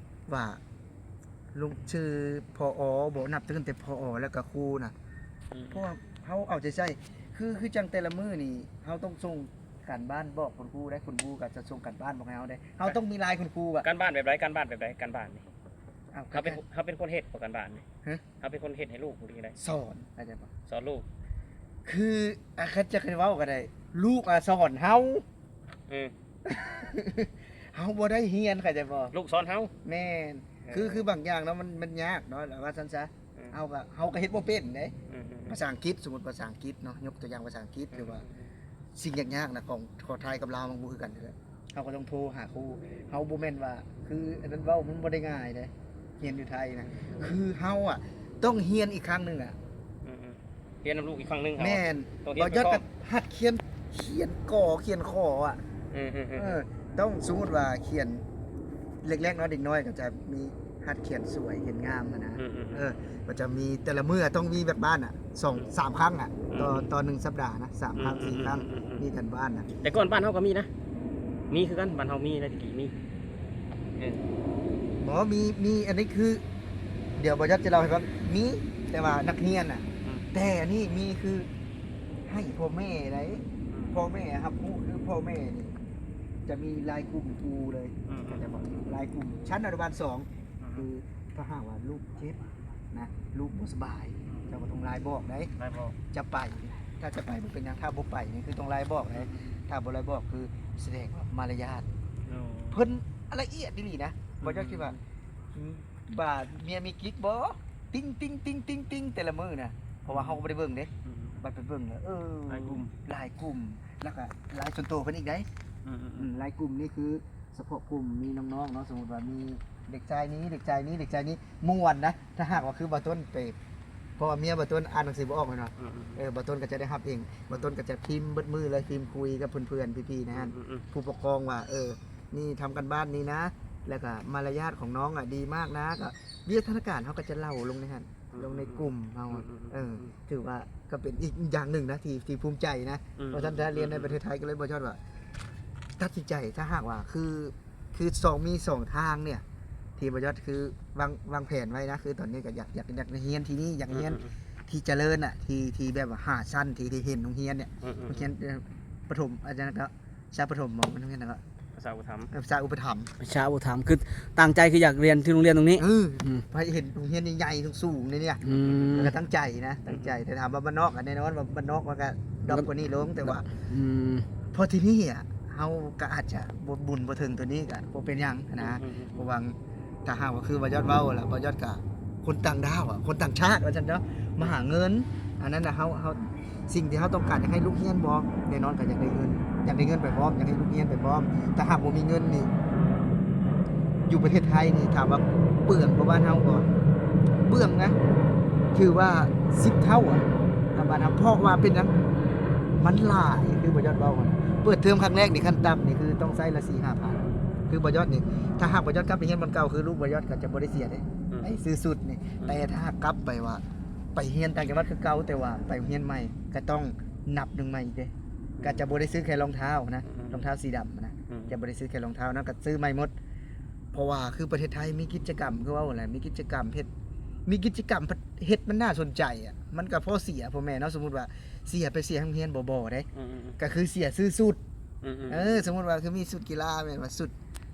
ວ່າ ລົງຊື່ ຜອ ບໍ່ ນັບຕັ້ງແຕ່ ຜອ ແລ້ວກໍຄູນະ. ອືມ ເພາະວ່າເຮົາເອົາໃຈໃສ່ ຄື ຄືຈັ່ງແຕ່ລະມື້ນີ້ ເຮົາຕ້ອງສົ່ງການບ້ານບອກຄຸນຄູໄດ້ ຄຸນຄູກໍຈະສົ່ງການບ້ານບອກໃຫ້ເຮົາໄດ້. ເຮົາຕ້ອງມີລາຍຄຸນຄູອະ. ການບ້ານແບບໃດ? ການບ້ານແບບໃດ? ການບ້ານນີ້ ເຮົາເປັນ ເຮົາເປັນຄົນເຮັດບໍ່ການບ້ານນີ້? ຮະ? ເຮົາເປັນຄົນເຮັດໃຫ້ລູກຫຼືຈັ່ງໃດ? ສອນ ເຂົ້າໃຈບໍ່? ສອນລູກ ຄື ອາ ຄັນຈະເວົ້າກໍໄດ້ ລູກອະສອນເຮົາ. ເອີ ເຮົາບໍ່ໄດ້ຮຽນ ເຂົ້າໃຈບໍ່? ລູກສອນເຮົາ. ແມ່ນ ເອີ ຄື ຄືບາງຢ່າງເນາະ ມັນ ມັນຍາກເນາະ ວ່າຊັ້ນຊະ. ເອີ ເຮົາກໍ ເຮົາກໍເຮັດບໍ່ເປັນເດ້. ອືມໆໆ ພາສາອັງກິດ ສົມມຸດພາສາອັງກິດເນາະ ຍົກຕົວຢ່າງພາສາອັງກິດ ອືມ ຖືວ່າສິ່ງຍາກໆນະ ຂອງ ຂອງໄທກັບລາວມັນບໍ່ຄືກັນເດ້. ເຮົາກໍຕ້ອງໂທຫາຄູ ເຮົາບໍ່ແມ່ນວ່າ ຄືອັນນັ້ນເວົ້າ ມັນບໍ່ໄດ້ງ່າຍເດ້ ຮຽນຢູ່ໄທນະ ຄືເຮົາອະຕ້ອງຮຽນອີກຄັ້ງໜຶ່ງອະ. ອືມໆ ຮຽນນຳລູກອີກຄັ້ງໜຶ່ງ. ແມ່ນ ຕ້ອງຮຽນ ບໍ່ຢອດ ໄປພ້ອມ ກໍຫັດຂຽນ ຂຽນ ກໍ ຂຽນ ຂໍ ອະ. ອືມໆໆ ເອີ ຕ້ອງ ສົມມຸດວ່າຂຽນ ແລກໆເນາະ ເດັກນ້ອຍກໍຈະມີຫັດຂຽນສວຍ ຂຽນງາມຫັ້ນນະ. ອືມໆໆ ເອີ ກໍຈະມີ ແຕ່ລະມື້ອະຕ້ອງມີວຽກບ້ານອະ ສອງ ອືມ ສາມຄັ້ງອະ ອືມໆ ຕໍ່ ຕໍ່ໜຶ່ງສັບດານະ ສາມຄັ້ງ ອືມໆໆ ສີ່ຄັ້ງ ອືມໆໆ ມີການບ້ານນະ. ແຕ່ກ່ອນບ້ານເຮົາກໍມີນະ ມີຄືກັນ ບ້ານເຮົາມີໄດ໋ ແຕ່ກີ້ມີ. ເອີ ບໍ່ ມີ ມີ ອັນນີ້ຄື ດຽວບໍ່ຢອດຈະເລົ່າໃຫ້ຟັງ ມີ ແຕ່ວ່ານັກຮຽນນະ. ອືມ ແຕ່ອັນນີ້ມີຄື ໃຫ້ພໍ່ແມ່ໄດ໋. ອືມ ພໍ່ແມ່ຮັບຮູ້ ຄືພໍ່ແມ່ນີ້ຈະມີລາຍກຸ່ມຄູເລີຍ. ອືມ ເຂົ້າໃຈບໍ່? ລາຍກຸ່ມຊັ້ນອະນຸບານສອງ ອືມ ຄືຖ້າຫາກວ່າລູກເຈັບນະ ລູກບໍ່ສະບາຍ ອືມ ເຈົ້າກໍຕ້ອງລາຍບອກໄດ໋. ລາຍບອກ ຈະໄປ ຖ້າຈະໄປບໍ່ເປັນຫຍັງ ຖ້າບໍ່ໄປນີ້ຄືຕ້ອງລາຍບອກໄດ໋. ອືມ ຖ້າບໍ່ລາຍບອກຄືສະແດງວ່າມາລະຍາດ. ໂອ້ ເພິ່ນລະອຽດອີ່ຫຼີນະ. ອືມ ບໍ່ຢາກຄິດວ່າ ບາດເມຍມີກິກບໍ່ ຕິງໆໆໆ ແຕ່ລະມື້ນະ ເພາະວ່າເຮົາກໍບໍ່ໄດ້ເບິ່ງເດ້. ອືມ ບັດໄປເບິ່ງແລ້ວ ເອີ ລາຍກຸ່ມ ລາຍກຸ່ມ ແລ້ວກໍລາຍສ່ວນໂຕເພິ່ນອີກໄດ໋. ອືມໆໆ ອືມ ລາຍກຸ່ມນີ້ຄືສະເພາະກຸ່ມມີນ້ອງໆເນາະ ສົມມຸດວ່າມີເດັກຊາຍນີ້ ເດັກຊາຍນີ້ ເດັກຊາຍນີ້ ມ່ວນນະ. ຖ້າຫາກວ່າຄືບ່າວຕົ້ນໄປ ເພາະວ່າເມຍບ່າວຕົ້ນອ່ານໜັງສືບໍ່ອອກແມ່ນບໍ່? ອືມໆໆ ເອີ ບ່າວຕົ້ນກໍຈະໄດ້ຮັບເອງ ບ່າວຕົ້ນກໍຈະພິມເບິດມື້ເລີຍ ພິມຄຸຍກັບເພື່ອນໆ ພີ່ໆ ໃນຫັ້ນ. ອືມໆໆ ຜູ້ປົກຄອງວ່າ ເອີ ນີ້ທຳການບ້ານນີ້ນະ ແລ້ວກໍມາລະຍາດຂອງນ້ອງອະດີມາກນະ ກໍວິທະນາການເຮົາກໍຈະເລົ່າລົງໃນຫັ້ນ ອືມໆໆ ລົງໃນກຸ່ມເຮົາ. ອືມໆໆ ເອີ ອືມ ຖືວ່າກໍເປັນອີກຢ່າງໜຶ່ງນະ ທີ່ ທີ່ພູມໃຈນະ. ອືມໆໆ ວ່າຊັ້ນ ຖ້າຮຽນໃນປະເທດໄທກໍເລີຍບໍ່ຊອດວ່າ ຕັດສິນໃຈ ຖ້າຫາກວ່າຄື ຄືສອງ ມີສອງທາງເນຍ ທີ່ບໍ່ຢອດຄືວາງ ວາງແຜນໄວ້ນະ ຄືຕອນນີ້ກໍຢາກ ຢາກ ຢາກຮຽນທີ່ນີ້ ຢາກຮຽນ ອືມໆໆ ທີ່ຈະເລີນນະ ທີ່ ທີ່ແບບວ່າຫ້າຊັ້ນ ທີ່ໄດ້ເຫັນໂຮງຮຽນເນຍ. ອືມໆໆ ໂຮງຮຽນ ເອີ ປະຖົມ ອາຈານກໍ ຊາວປະຖົມບໍ່ ມັນໂຮງຮຽນຫຍັງກໍ ປະຊາອຸປະຖຳ ເອີ ປະຊາອຸປະຖຳ ປະຊາອຸປະຖຳ ຄືຕັ້ງໃຈຄືຢາກຮຽນທີ່ໂຮງຮຽນຕົງນີ້. ເອີ ອືມ ໄປເຫັນໂຮງຮຽນໃຫຍ່ໆ ສູງໆ ນີ້ນະ. ອືມ ແລ້ວກໍຕັ້ງໃຈນະ ຕັ້ງໃຈ ອືມ ແຕ່ຖາມວ່າບ້ານນອກ ກໍແນ່ນອນວ່າບ້ານນອກມັນກໍດອບກວ່ານີ້ລົງ ແຕ່ວ່າ ອືມ ເພາະທີ່ນີ້ອະ ເຮົາກໍອາດຈະບໍ່ ບຸນບໍ່ເຖິງຕົວນີ້ກໍບໍ່ເປັນຫຍັງນະ. ອືມໆໆ ເພາະວ່າ ຖ້າຫາກວ່າຄືບໍ່ຢອດເວົ້າລະ ບໍ່ຢອດກະຄົນຕ່າງດ້າວອະ ຄົນຕ່າງຊາດວ່າຊັ້ນເນາະ ມາຫາເງິນ ອັນນັ້ນນະ ເຮົາ ເຮົາ ສິ່ງທີ່ເຮົາຕ້ອງການ ຢາກໃຫ້ລູກຮຽນບໍ່? ແນ່ນອນກໍຢາກໄດ້ເງິນ ຢາກໄດ້ເງິນໄປພ້ອມ ຢາກໃຫ້ລູກຮຽນໄປພ້ອມ. ຖ້າຫາກບໍ່ມີເງິນນີ້ ຢູ່ປະເທດໄທນີ້ ຖາມວ່າເປືອງບໍ່ບ້ານເຮົາບໍ່? ເປືອງນະ ຖືວ່າສິບເທົ່າອະ ກັບບ້ານເຮົາ ເພາະວ່າເປັນຫຍັງ? ມັນຫຼາຍ ຄືບໍ່ຢອດເວົ້າຫັ້ນ ເປີດເທີມຄັ້ງແລກນີ້ ຂັ້ນຕ່ຳນີ້ຄືຕ້ອງໃຊ້ລະສີ່ຫ້າພັນ. ຄືບໍ່ຢອດນີ້ ຖ້າຫາກບໍ່ຢອດກັບໄປຮຽນບ່ອນເກົ່າ ຄືລູກບໍ່ຢອດກໍຈະບໍ່ໄດ້ເສຍເດ້ ອືມ ໄອ້ຊື້ຊຸດນີ້. ອືມ ແຕ່ຖ້າຫາກກັບໄປວ່າ ໄປຮຽນຕ່າງຈັງຫວັດຄືເກົ່າ ແຕ່ວ່າໄປໂຮງຮຽນໃໝ່ ກໍຕ້ອງນັບໜຶ່ງໃໝ່ອີກເດ້. ອືມ ກໍຈະບໍ່ໄດ້ຊື້ແຄ່ລອງເທ້ານະ ອືມ ລອງເທ້າສີດຳນະ. ອືມ ຈະບໍ່ໄດ້ຊື້ແຄ່ລອງເທ້ານະ ກໍຊື້ໃໝ່ໝົດ. ເພາະວ່າຄືປະເທດໄທມີກິດຈະກຳ ຄືເວົ້າຫັ້ນແຫຼະ ມີກິດຈະກຳເຮັດ ມີກິດຈະກຳເຮັດມັນໜ້າສົນໃຈອະ ມັນກໍພໍເສຍ ພໍ່ແມ່ເນາະ. ສົມມຸດວ່າເສຍໄປເສຍໂຮງຮຽນບໍ່ ບໍ່ເດ້ ອືມໆໆ ກໍຄືເສຍຊື້ຊຸດ ອືມໆໆ ເອີ ສົມມຸດວ່າຄືມີຊຸດກິລາ ແມ່ນວ່າຊຸດ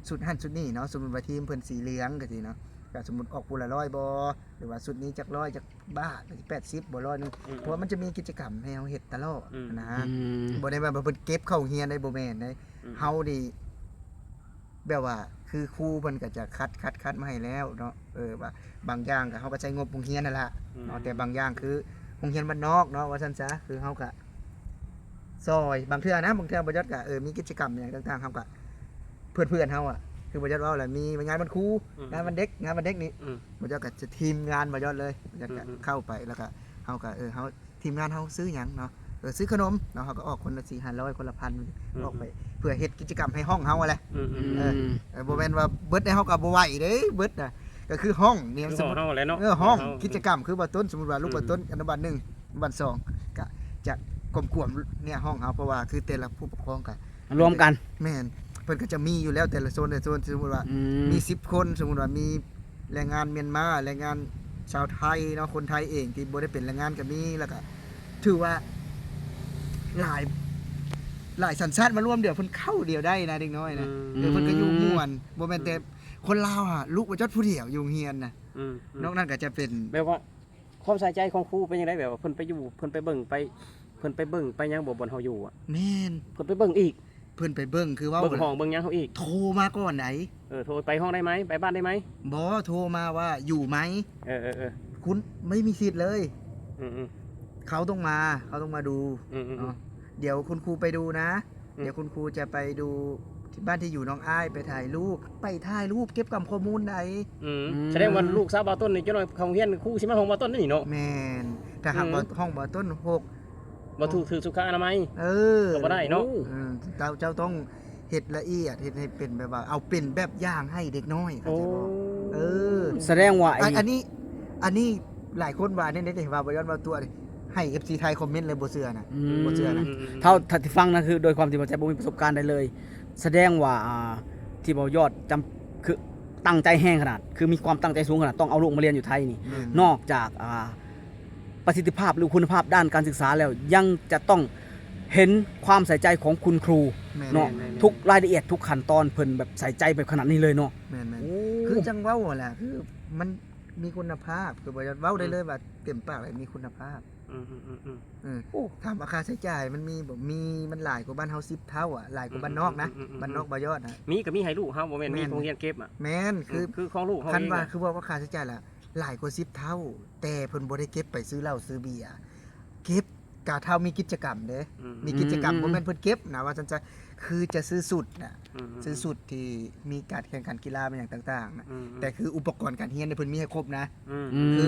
ຊຸດຫັ້ນຊຸດນີ້ເນາະ. ສົມມຸດວ່າທີມເພິ່ນສີເຫຼືອງຈັ່ງຊີ້ເນາະ ກໍສົມມຸດອອກຜູ້ລະຮ້ອຍບໍ່ ຫຼືວ່າຊຸດນີ້ຈັກຮ້ອຍ ຈັກບາດ ແປດສິບບໍ່ ຮ້ອຍໜຶ່ງ ອືມໆ ເພາະວ່າມັນຈະມີກິດຈະກຳໃຫ້ເຮົາເຮັດຕະຫຼອດ ອືມ ຫັ້ນນະ ອືມ ບໍ່ໄດ້ວ່າເພິ່ນເກັບເຂົ້າໂຮງຮຽນໄດ້ ບໍ່ແມ່ນເດ້ ອືມ ເຮົານີ້ ແບບວ່າຄືຄູເພິ່ນກໍຈະຄັດ ຄັດ ຄັດມາໃຫ້ແລ້ວເນາະ ເອີ ວ່າບາງຢ່າງກໍເຮົາກໍໃຊ້ງົບໂຮງຮຽນຫັ້ນລະ ອືມ ເນາະ ແຕ່ບາງຢ່າງຄືໂຮງຮຽນບ້ານນອກເນາະ ວ່າຊັ້ນຊະ ຄືເຮົາກໍຊ່ອຍ ບາງເທື່ອນະ ບາງເທື່ອບໍ່ຢອດກໍ ເອີ ມີກິດຈະກຳຫຍັງຕ່າງໆ ເຮົາກໍ ເພື່ອນໆເຮົາອະ ຄືບໍ່ຢອດເວົ້າແຫຼະ ມີງານວັນຄູ ອືມ ງານວັນເດັກ ງານວັນເດັກນີ້ ອືມ ບໍ່ຢອດກໍຈະທີມງານບໍ່ຢອດເລີຍ ບໍ່ຢອດກໍ ອືມໆ ເຂົ້າໄປ ແລ້ວກໍເຮົາກໍ ເອີ ເຮົາ ທີມງານເຮົາຊື້ຫຍັງເນາະ ເອີ ຊື້ຂະໜົມເນາະ ເຮົາກໍອອກຄົນລະສີ່ຫ້າຮ້ອຍ ຄົນລະພັນ ອືມໆ ອອກໄປເພື່ອເຮັດກິດຈະກຳໃຫ້ຫ້ອງເຮົາຫັ້ນແຫຼະ ອືມໆ ເອີ ອືມ ເອີ ບໍ່ແມ່ນວ່າເບິດໃຫ້ເຮົາກໍບໍ່ໄຫວເດ້ ເບິດນະ ກໍຄືຫ້ອງນີ້ ຄືຫ້ອງເຮົາແຫຼະເນາະ ເອີ ຫ້ອງ ຫ້ອງເຮົາ ກິດຈະກຳຄືເວົ້າຕົ້ນ ສົມມຸດວ່າລູກ ອືມ ເວົ້າຕົ້ນອະນຸບານໜຶ່ງ ອະນຸບານສອງ ກໍຈະກວມໆເນຍຫ້ອງເຮົາ ເພາະວ່າຄືແຕ່ລະຜູ້ປົກຄອງກໍ ລວມກັນ ແມ່ນ ເພິ່ນກໍຈະມີຢູ່ແລ້ວແຕ່ລະໂຊນ ແຕ່ລະໂຊນ ສົມມຸດວ່າ ອືມ ມີສິບຄົນ ສົມມຸດວ່າມີແຮງງານມຽນມາ ແຮງງານຊາວໄທເນາະ ຄົນໄທເອງທີ່ບໍ່ໄດ້ເປັນແຮງງານກໍມີ ແລ້ວກໍຖືວ່າຫຼາຍ ຫຼາຍສັນຊາດມາລວມດຽວ ເພິ່ນເຂົ້າດຽວໄດ້ນະ ເດັກນ້ອຍນະ ອືມ ເອີ ເພິ່ນກໍຢູ່ມ່ວນ ບໍ່ແມ່ນແຕ່ ອືມ ຄົນລາວຫາ ລູກບໍ່ຈອດຜູ້ດຽວຢູ່ໂຮງຮຽນນະ ອືມ ອືມ ນອກນັ້ນກໍຈະເປັນ ແບບວ່າ ຄວາມໃສ່ໃຈຂອງຄູເປັນຈັ່ງໃດ ແບບວ່າເພິ່ນໄປຢູ່ ເພິ່ນໄປເບິ່ງ ໄປ ເພິ່ນໄປເບິ່ງໄປຫຍັງບໍ່ ບ່ອນເຮົາຢູ່ອະ? ແມ່ນ ເພິ່ນໄປເບິ່ງອີກ ເພິ່ນໄປເບິ່ງ ຄືເວົ້າ ເບິ່ງຫ້ອງເບິ່ງຫຍັງເຮົາອີກ ໂທມາກ່ອນໃດ໋ ເອີ ໂທໄປຫ້ອງໄດ້ໄໝ ໄປບ້ານໄດ້ໄໝ ບໍ່ ໂທມາວ່າຢູ່ໄໝ ເອີໆໆ ຄຸນໄມ່ມີສິດເລີຍ ອືມໆ ເຂົາຕ້ອງມາ ເຂົາຕ້ອງມາດູ ອືມໆ ເນາະ ດຽວຄຸນຄູໄປດູນະ ອືມ ດຽວຄຸນຄູຈະໄປດູທີ່ບ້ານທີ່ຢູ່ນ້ອງອ້າຍ ໄປຖ່າຍຮູບ ໄປຖ່າຍຮູບເກັບກຳຂໍ້ມູນໃດ ອືມ ອືມ ສະແດງວ່າລູກສາວບ່າວຕົ້ນນີ້ ຈັກໜ້ອຍເຂົ້າໂຮງຮຽນ ຄູຊິມາຫ້ອງບ່າວຕົ້ນນີ້ເນາະ ແມ່ນ ຖ້າຫາກ ອືມ ວ່າຫ້ອງບ່າວຕົ້ນຫົກ ບໍ່ຖືກ ຖືກສຸຂະອະນາໄມ ເອີ ກໍບໍ່ໄດ້ເນາະ ເອີ ເຈົ້າ ເຈົ້າຕ້ອງເຮັດລະອຽດ ເຮັດໃຫ້ເປັນແບບວ່າ ເອົາເປັນແບບຢ່າງໃຫ້ເດັກນ້ອຍ ເຂົ້າໃຈບໍ່? ໂອ້ ເອີ ສະແດງວ່າ ອັນ ອັນນີ້ ອັນນີ້ຫຼາຍຄົນວ່າແນວນີ້ເດ້ ວ່າບໍ່ຍ້ອນວ່າຕົວະ ໃຫ້ເອັຟຊີໄທຄອມເມັນເລີຍ ບໍ່ເຊື່ອນະ ອືມ ບໍ່ເຊື່ອນະ ອືມ ເທົ່າທີ່ຟັງນະ ຄືໂດຍຄວາມທີ່ບໍ່ ບໍ່ມີປະສົບການໃດເລີຍ ສະແດງວ່າ ອ່າ ທີ່ບໍ່ຢອດຈຳ ຄືຕັ້ງໃຈແຮງຂະໜາດ ຄືມີຄວາມຕັ້ງໃຈສູງຂະໜາດ ຕ້ອງເອົາລູກມາຮຽນຢູ່ໄທນີ້ ແມ່ນ ນອກຈາກ ອ່າ ປະສິດທິພາບ ຫຼື ຄຸນນະພາບດ້ານການສຶກສາແລ້ວ ຍັງຈະຕ້ອງເຫັນຄວາມໃສ່ໃຈຂອງຄຸນຄູ ແມ່ນ ເນາະ ແມ່ນໆໆ ທຸກລາຍລະອຽດ ທຸກຂັ້ນຕອນ ເພິ່ນແບບໃສ່ໃຈແບບຂະໜາດນີ້ເລີຍເນາະ ແມ່ນໆ ໂອ້ ຄືຈັ່ງເວົ້າຫັ້ນແຫຼະ ຄືມັນມີຄຸນນະພາບ ຄືບໍ່ຢາກເວົ້າໄດ້ເລີຍ ອືມ ວ່າເຕັມປາກເລີຍ ມີຄຸນນະພາບ ອືມໆໆໆ ເອີ ໂອ້ ຖາມວ່າຄ່າໃຊ້ຈ່າຍມັນມີບໍ່? ມີ ມັນຫຼາຍກວ່າບ້ານເຮົາສິບເທົ່າອະ ຫຼາຍກວ່າ ອືມໆໆໆ ບ້ານນອກນະ ບ້ານນອກບໍ່ຢອດນະ ມີກໍມີໃຫ້ລູກເຮົາ ບໍ່ແມ່ນມີ ແມ່ນ ໂຮງຮຽນເກັບອະ ແມ່ນ ອືມ ຄື ຄືຂອງລູກເຮົາ ຄັນວ່າ ເອງນະ ຄືເວົ້າວ່າຄ່າໃຊ້ຈ່າຍລະ ຫຼາຍກວ່າສິບເທົ່າ ແຕ່ເພິ່ນບໍ່ໄດ້ເກັບໄປຊື້ເຫຼົ້າຊື້ເບຍ ເກັບກະເທົ່າມີກິດຈະກຳເດ້ ອືມ ມີກິດຈະກຳ ອືມ ບໍ່ແມ່ນເພິ່ນເກັບນະ ວ່າຊັ້ນຊະ ຄືຈະຊື້ຊຸດນະ ອືມ ຊື້ຊຸດທີ່ມີການແຂ່ງຂັນກິລາ ແມ່ນຫຍັງຕ່າງໆນະ ອືມ ແຕ່ຄືອຸປະກອນການຮຽນເພິ່ນມີໃຫ້ຄົບນະ ອືມ ອືມ ຄື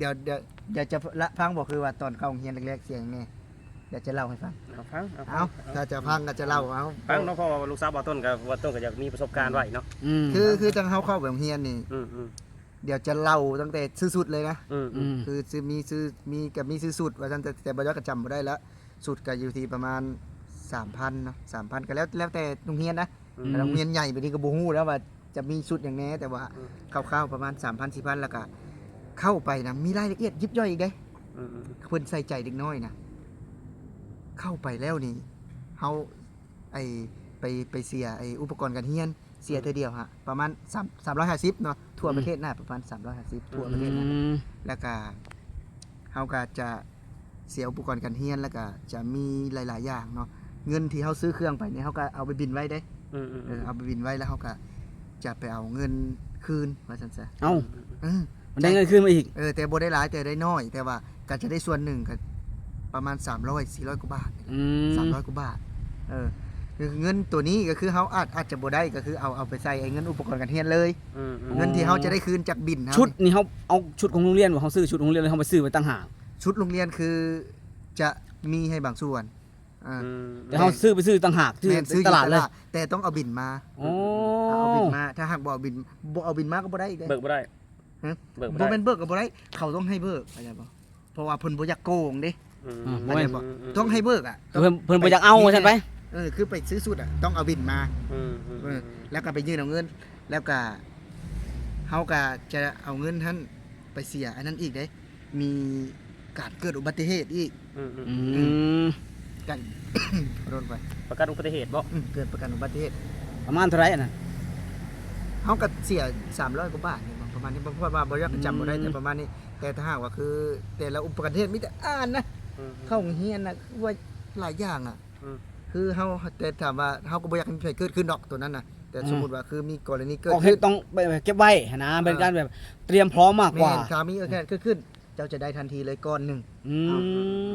ດຽວ ດຽວ ດຽວຈະຟັງບໍ່ ຄືວ່າຕອນເຂົ້າໂຮງຮຽນແລກໆ ເສຍຫຍັງແດ່ ດຽວຈະເລົ່າໃຫ້ຟັງ ເອົາຟັງ ເອົາ ເອົາ ຟັງ ຖ້າຈະຟັງກໍຈະເລົ່າ ເອົາ ເອົາ ຟັງເນາະ ເພາະວ່າລູກສາວບ່າວຕົ້ນກໍ ບ່າວຕົ້ນກໍຢາກມີປະສົບການໄວ້ເນາະ ອືມ ຄື ຄືຈັ່ງເຮົາເຂົ້າໄປໂຮງຮຽນນີ້ ອືມໆ ດຽວຈະເລົ່າຕັ້ງແຕ່ຊື້ຊຸດເລີຍນະ ອືມ ອືມ ອືມ ຄືຊື້ ມີຊື້ ມີ ກໍມີຊື້ຊຸດວ່າຊັ້ນ ແຕ່ ແຕ່ບ່າວຢອດກໍຈຳບໍ່ໄດ້ແລ້ວ ຊຸດກໍຢູ່ທີ່ປະມານສາມພັນເນາະ ສາມພັນ ກໍແລ້ວ ແລ້ວແຕ່ໂຮງຮຽນນະ ອືມ ແຕ່ໂຮງຮຽນໃຫຍ່ແບບນີ້ກໍບໍ່ຮູ້ແລ້ວວ່າຈະມີຊຸດຫຍັງແດ່ ແຕ່ວ່າ ອືມ ຄ່າວໆປະມານສາມພັນ ສີ່ພັນ ແລ້ວກໍເຂົ້າໄປນະ ມີລາຍລະອຽດຢິບຍ່ອຍອີກເດ້ ອືມໆ ເພິ່ນໃສ່ໃຈເດັກນ້ອຍນະ ເຂົ້າໄປແລ້ວນີ້ ເຮົາ ໄອ້ ໄປ ໄປເສຍໄອ້ອຸປະກອນການຮຽນ ເສຍເທື່ອດຽວຫະ ປະມານສາມ ສາມຮ້ອຍຫ້າສິບເນາະ ທົ່ວປະເທດນະ ອືມ ປະມານສາມຮ້ອຍຫ້າສິບ ອືມ ທົ່ວປະເທດນະ ແລ້ວກະເຮົາກະຈະເສຍອຸປະກອນການຮຽນ ແລ້ວກະຈະມີຫຼາຍໆຢ່າງເນາະ ເງິນທີ່ເຮົາຊື້ເຄື່ອງໄປນີ້ ເຮົາກະເອົາໄປບິນໄວ້ເດ້ ອືມໆໆ ເອີ ເອົາໄປບິນໄວ້ ແລ້ວເຮົາກະຈະໄປເອົາເງິນຄືນ ວ່າຊັ້ນຊະ ເອົ້າ ເອີ ມັນໄດ້ເງິນຄືນມາອີກ ເອີ ແຕ່ບໍ່ໄດ້ຫຼາຍ ແຕ່ໄດ້ໜ້ອຍ ແຕ່ວ່າ ກໍຈະໄດ້ສ່ວນໜຶ່ງກໍປະມານສາມຮ້ອຍ ສີ່ຮ້ອຍກວ່າບາດນີ້ແຫຼະ ອືມ ສາມຮ້ອຍກວ່າບາດ ເອີ ຄືເງິນໂຕນີ້ກໍຄືເຮົາອາດ ອາດຈະບໍ່ໄດ້ ກໍຄືເອົາ ເອົາໄປໃສ່ໄອ້ເງິນອຸປະກອນການຮຽນເລີຍ ອືມໆ ເງິນທີ່ເຮົາຈະໄດ້ຄືນຈາກບິນເຮົາ ຊຸດນີ້ເຮົາເອົາຊຸດຂອງໂຮງຮຽນ ຫຼື ເຮົາຊື້ຊຸດໂຮງຮຽນ ຫຼື ເຮົາໄປຊື້ໄວ້ຕ່າງຫາກ? ຊຸດໂຮງຮຽນຄືຈະມີໃຫ້ບາງສ່ວນ ອືມ ແຕ່ເຮົາຊື້ໄປຊື້ຕ່າງຫາກ ແມ່ນ ຊື້ຢູ່ຕະຫຼາດເລີຍ ແຕ່ຕ້ອງເອົາບິນມາ ອໍ ເອົາບິນມາ ຖ້າຫາກບໍ່ເອົາບິນ ບໍ່ເອົາບິນມາກໍບໍ່ໄດ້ອີກເດ້ ເບີກບໍ່ໄດ້ ຮະ? ເບີກບໍ່ໄດ້ ບໍ່ແມ່ນເບີກກໍບໍ່ໄດ້ ເຂົາຕ້ອງໃຫ້ເບີກ ເຂົ້າໃຈບໍ່? ເພາະວ່າເພິ່ນບໍ່ຢາກໂກງເດ້ ອືມ ອືມ ເຂົ້າໃຈບໍ່? ອືມໆໆ ຕ້ອງໃຫ້ເບີກອະ ເພິ່ນ ເພິ່ນບໍ່ຢາກເອົາ ວ່າຊັ້ນໄປ ເອີ ຄືໄປຊື້ຊຸດອະ ຕ້ອງເອົາບິນມາ ອືມ ເອີ ແລ້ວກໍໄປຍື່ນເອົາເງິນ ແລ້ວກໍເຮົາກໍຈະເອົາເງິນຫັ້ນໄປເສຍອັນນັ້ນອີກເດ້ ມີການເກີດອຸບັດຕິເຫດອີກ ອືມ ອືມ ອືມ ອືມ ກັນ ຂໍໂທດໄປ ປະກັນອຸບັດຕິເຫດບໍ? ອືມ ເກີດປະກັນອຸບັດຕິເຫດ ປະມານເທົ່າໃດອັນນັ້ນ? ເຮົາກໍເສຍສາມຮ້ອຍກວ່າບາດນີ້ ປະມານນີ້ ເພາະວ່າບໍ່ຢາກຈຳບໍ່ໄດ້ ອືມ ແຕ່ປະມານນີ້ ແຕ່ຖ້າຫາກວ່າຄືແຕ່ລະອຸບັດຕິເຫດມີແຕ່ອ່ານນະ ອືມ ເຂົ້າໂຮງຮຽນນະ ຄືວ່າຫຼາຍຢ່າງອະ ອືມ ຄືເຮົາ ແຕ່ຖາມວ່າເຮົາກໍບໍ່ຢາກໃຫ້ມີໃຜເກີດຂຶ້ນດອກໂຕນັ້ນນະ ແຕ່ ອືມ ສົມມຸດວ່າຄືມີກໍລະນີເກີດ ກໍຄືຕ້ອງໄປເກັບໄວ້ຫັ້ນນະ ເອີ ເປັນການແບບຕຽມພ້ອມມາກກວ່າ ແມ່ນ ຖ້າມີເຫດການເກີດຂຶ້ນ ເຈົ້າຈະໄດ້ທັນທີເລີຍກ້ອນໜຶ່ງ ອືມ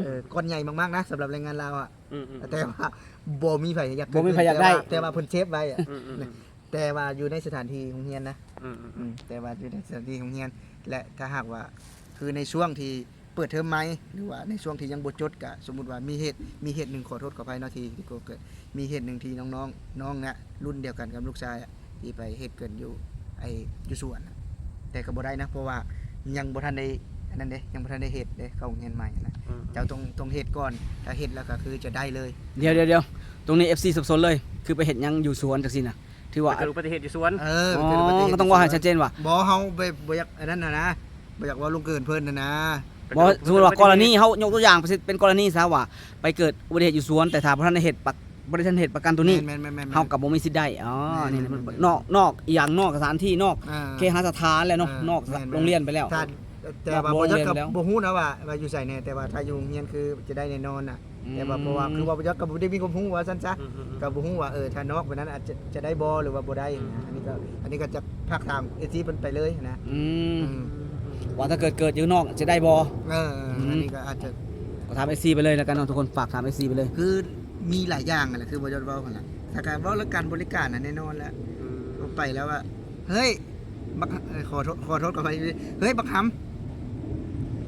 ເອີ ກ້ອນໃຫຍ່ມາກໆນະ ສຳລັບແຮງງານລາວອະ ອືມໆ ແຕ່ວ່າບໍ່ມີໃຜຢາກ ບໍ່ມີໃຜຢາກໄດ້ ແຕ່ວ່າ ແຕ່ວ່າເພິ່ນເຊບໄວ້ອະ ອືມໆ ນະ ແຕ່ວ່າຢູ່ໃນສະຖານທີ່ໂຮງຮຽນນະ ອືມໆ ອືມ ແຕ່ວ່າຢູ່ໃນສະຖານທີ່ໂຮງຮຽນ ແລະ ຖ້າຫາກວ່າ ຄືໃນຊ່ວງທີ່ເປີດເທີມໃໝ່ ຫຼືວ່າໃນຊ່ວງທີ່ຍັງບໍ່ຈົດ ກະສົມມຸດວ່າມີເຫດ ມີເຫດໜຶ່ງ ຂໍໂທດຂໍອະໄພເນາະ ທີ່ ທີ່ກໍເກີດ ມີເຫດໜຶ່ງທີ່ນ້ອງໆ ນ້ອງນະ ລຸ້ນດຽວກັນກັບລູກຊາຍອະ ທີ່ໄປເຮັດເກີນຢູ່ ໄອ້ ຢູ່ສວນນະ ແຕ່ກໍບໍ່ໄດ້ນະ ເພາະວ່າຍັງບໍ່ທັນໄດ້ອັນນັ້ນເດ້ ຍັງບໍ່ທັນໄດ້ເຮັດເດ້ ເຂົ້າໂຮງຮຽນໃໝ່ນະ ອືມ ເຈົ້າຕ້ອງ ຕ້ອງເຮັດກ່ອນ ຖ້າເຮັດແລ້ວກໍຄືຈະໄດ້ເລີຍ ດຽວໆໆ ຕົງນີ້ ເອັຟຊີ ສັບສົນເລີຍ ຄືໄປເຮັດຫຍັງຢູ່ສວນຈັ່ງຊີ້ນະ ຖືວ່າ ໄປເກີດອຸບັດຕິເຫດຢູ່ສວນ ເອີ ເອີ ເອີ ກໍຕ້ອງເວົ້າໃຫ້ຊັດເຈນວ່າ ບໍ່ ເຮົາໄປ ບໍ່ຢາກອັນນັ້ນນະ ບໍ່ຢາກເວົ້າລ່ວງເກີນເພິ່ນຫັ້ນນະ ບໍ່ ສົມມຸດວ່າກໍລະນີ ເຮົາຍົກຕົວຢ່າງເປັນ ເປັນກໍລະນີຊະວ່າ ໄປເກີດອຸບັດຕິເຫດຢູ່ສວນ ແຕ່ຖ້າບໍ່ທັນໄດ້ເຮັດປະ ບໍ່ໄດ້ທັນເຮັດປະກັນໂຕນີ້ ແມ່ນໆໆໆ ເຮົາກໍບໍ່ມີສິດໄດ້ ອໍ ແມ່ນໆໆໆ ນີ້ມັນນອກ ນອກອີ່ຫຍັງ ນອກສະຖານທີ່ ນອກ ອ່າ ເຄຫະສະຖານແຫຼະເນາະ ອ່າ ນອກ ແມ່ນໆ ໂຮງຮຽນໄປແລ້ວ ແຕ່ວ່າບໍ່ຢາກ ກໍບໍ່ຮູ້ນະວ່າ ວ່າຢູ່ໃສແດ່ ແຕ່ວ່າຖ້າຢູ່ໂຮງຮຽນຄືຈະໄດ້ແນ່ນອນນະ ອືມ ແຕ່ວ່າ ເພາະວ່າຄືວ່າບໍ່ຢອກກໍບໍ່ໄດ້ມີຄວາມຮູ້ວ່າຊັ້ນຊະ ອືມໆໆ ກໍບໍ່ຮູ້ວ່າ ເອີ ຖ້ານອກໄປນັ້ນອາດຈະ ຈະໄດ້ບໍ່ ຫຼືວ່າບໍ່ໄດ້ ອືມ ນະ ອັນນີ້ກໍ ອັນນີ້ກໍຈະຝາກຖາມເອັຟຊີເພິ່ນໄປເລີຍນະ ອືມ ອືມ ວ່າຖ້າເກີດ ເກີດຢູ່ນອກຈະໄດ້ບໍ່ ເອີ ອືມ ອັນນີ້ກໍອາດຈະ ກໍຖາມເອັຟຊີໄປເລີຍແລ້ວກັນເນາະ ທຸກຄົນ ຝາກຖາມເອັຟຊີໄປເລີຍ ຄືມີຫຼາຍຢ່າງຫັ້ນແຫຼະ ຄືບໍ່ຢອກເວົ້າຫັ້ນລະ ຖ້າການເວົ້າເລື່ອງການບໍລິການນະ ແນ່ນອນແລ້ວ ອືມ ໄປແລ້ວວ່າ ເຮີ້ຍ ບັກ ເອີ ຂໍໂທດ ຂໍໂທດ ຂໍອະໄພ ເຮີ້ຍ ບັກຫຳ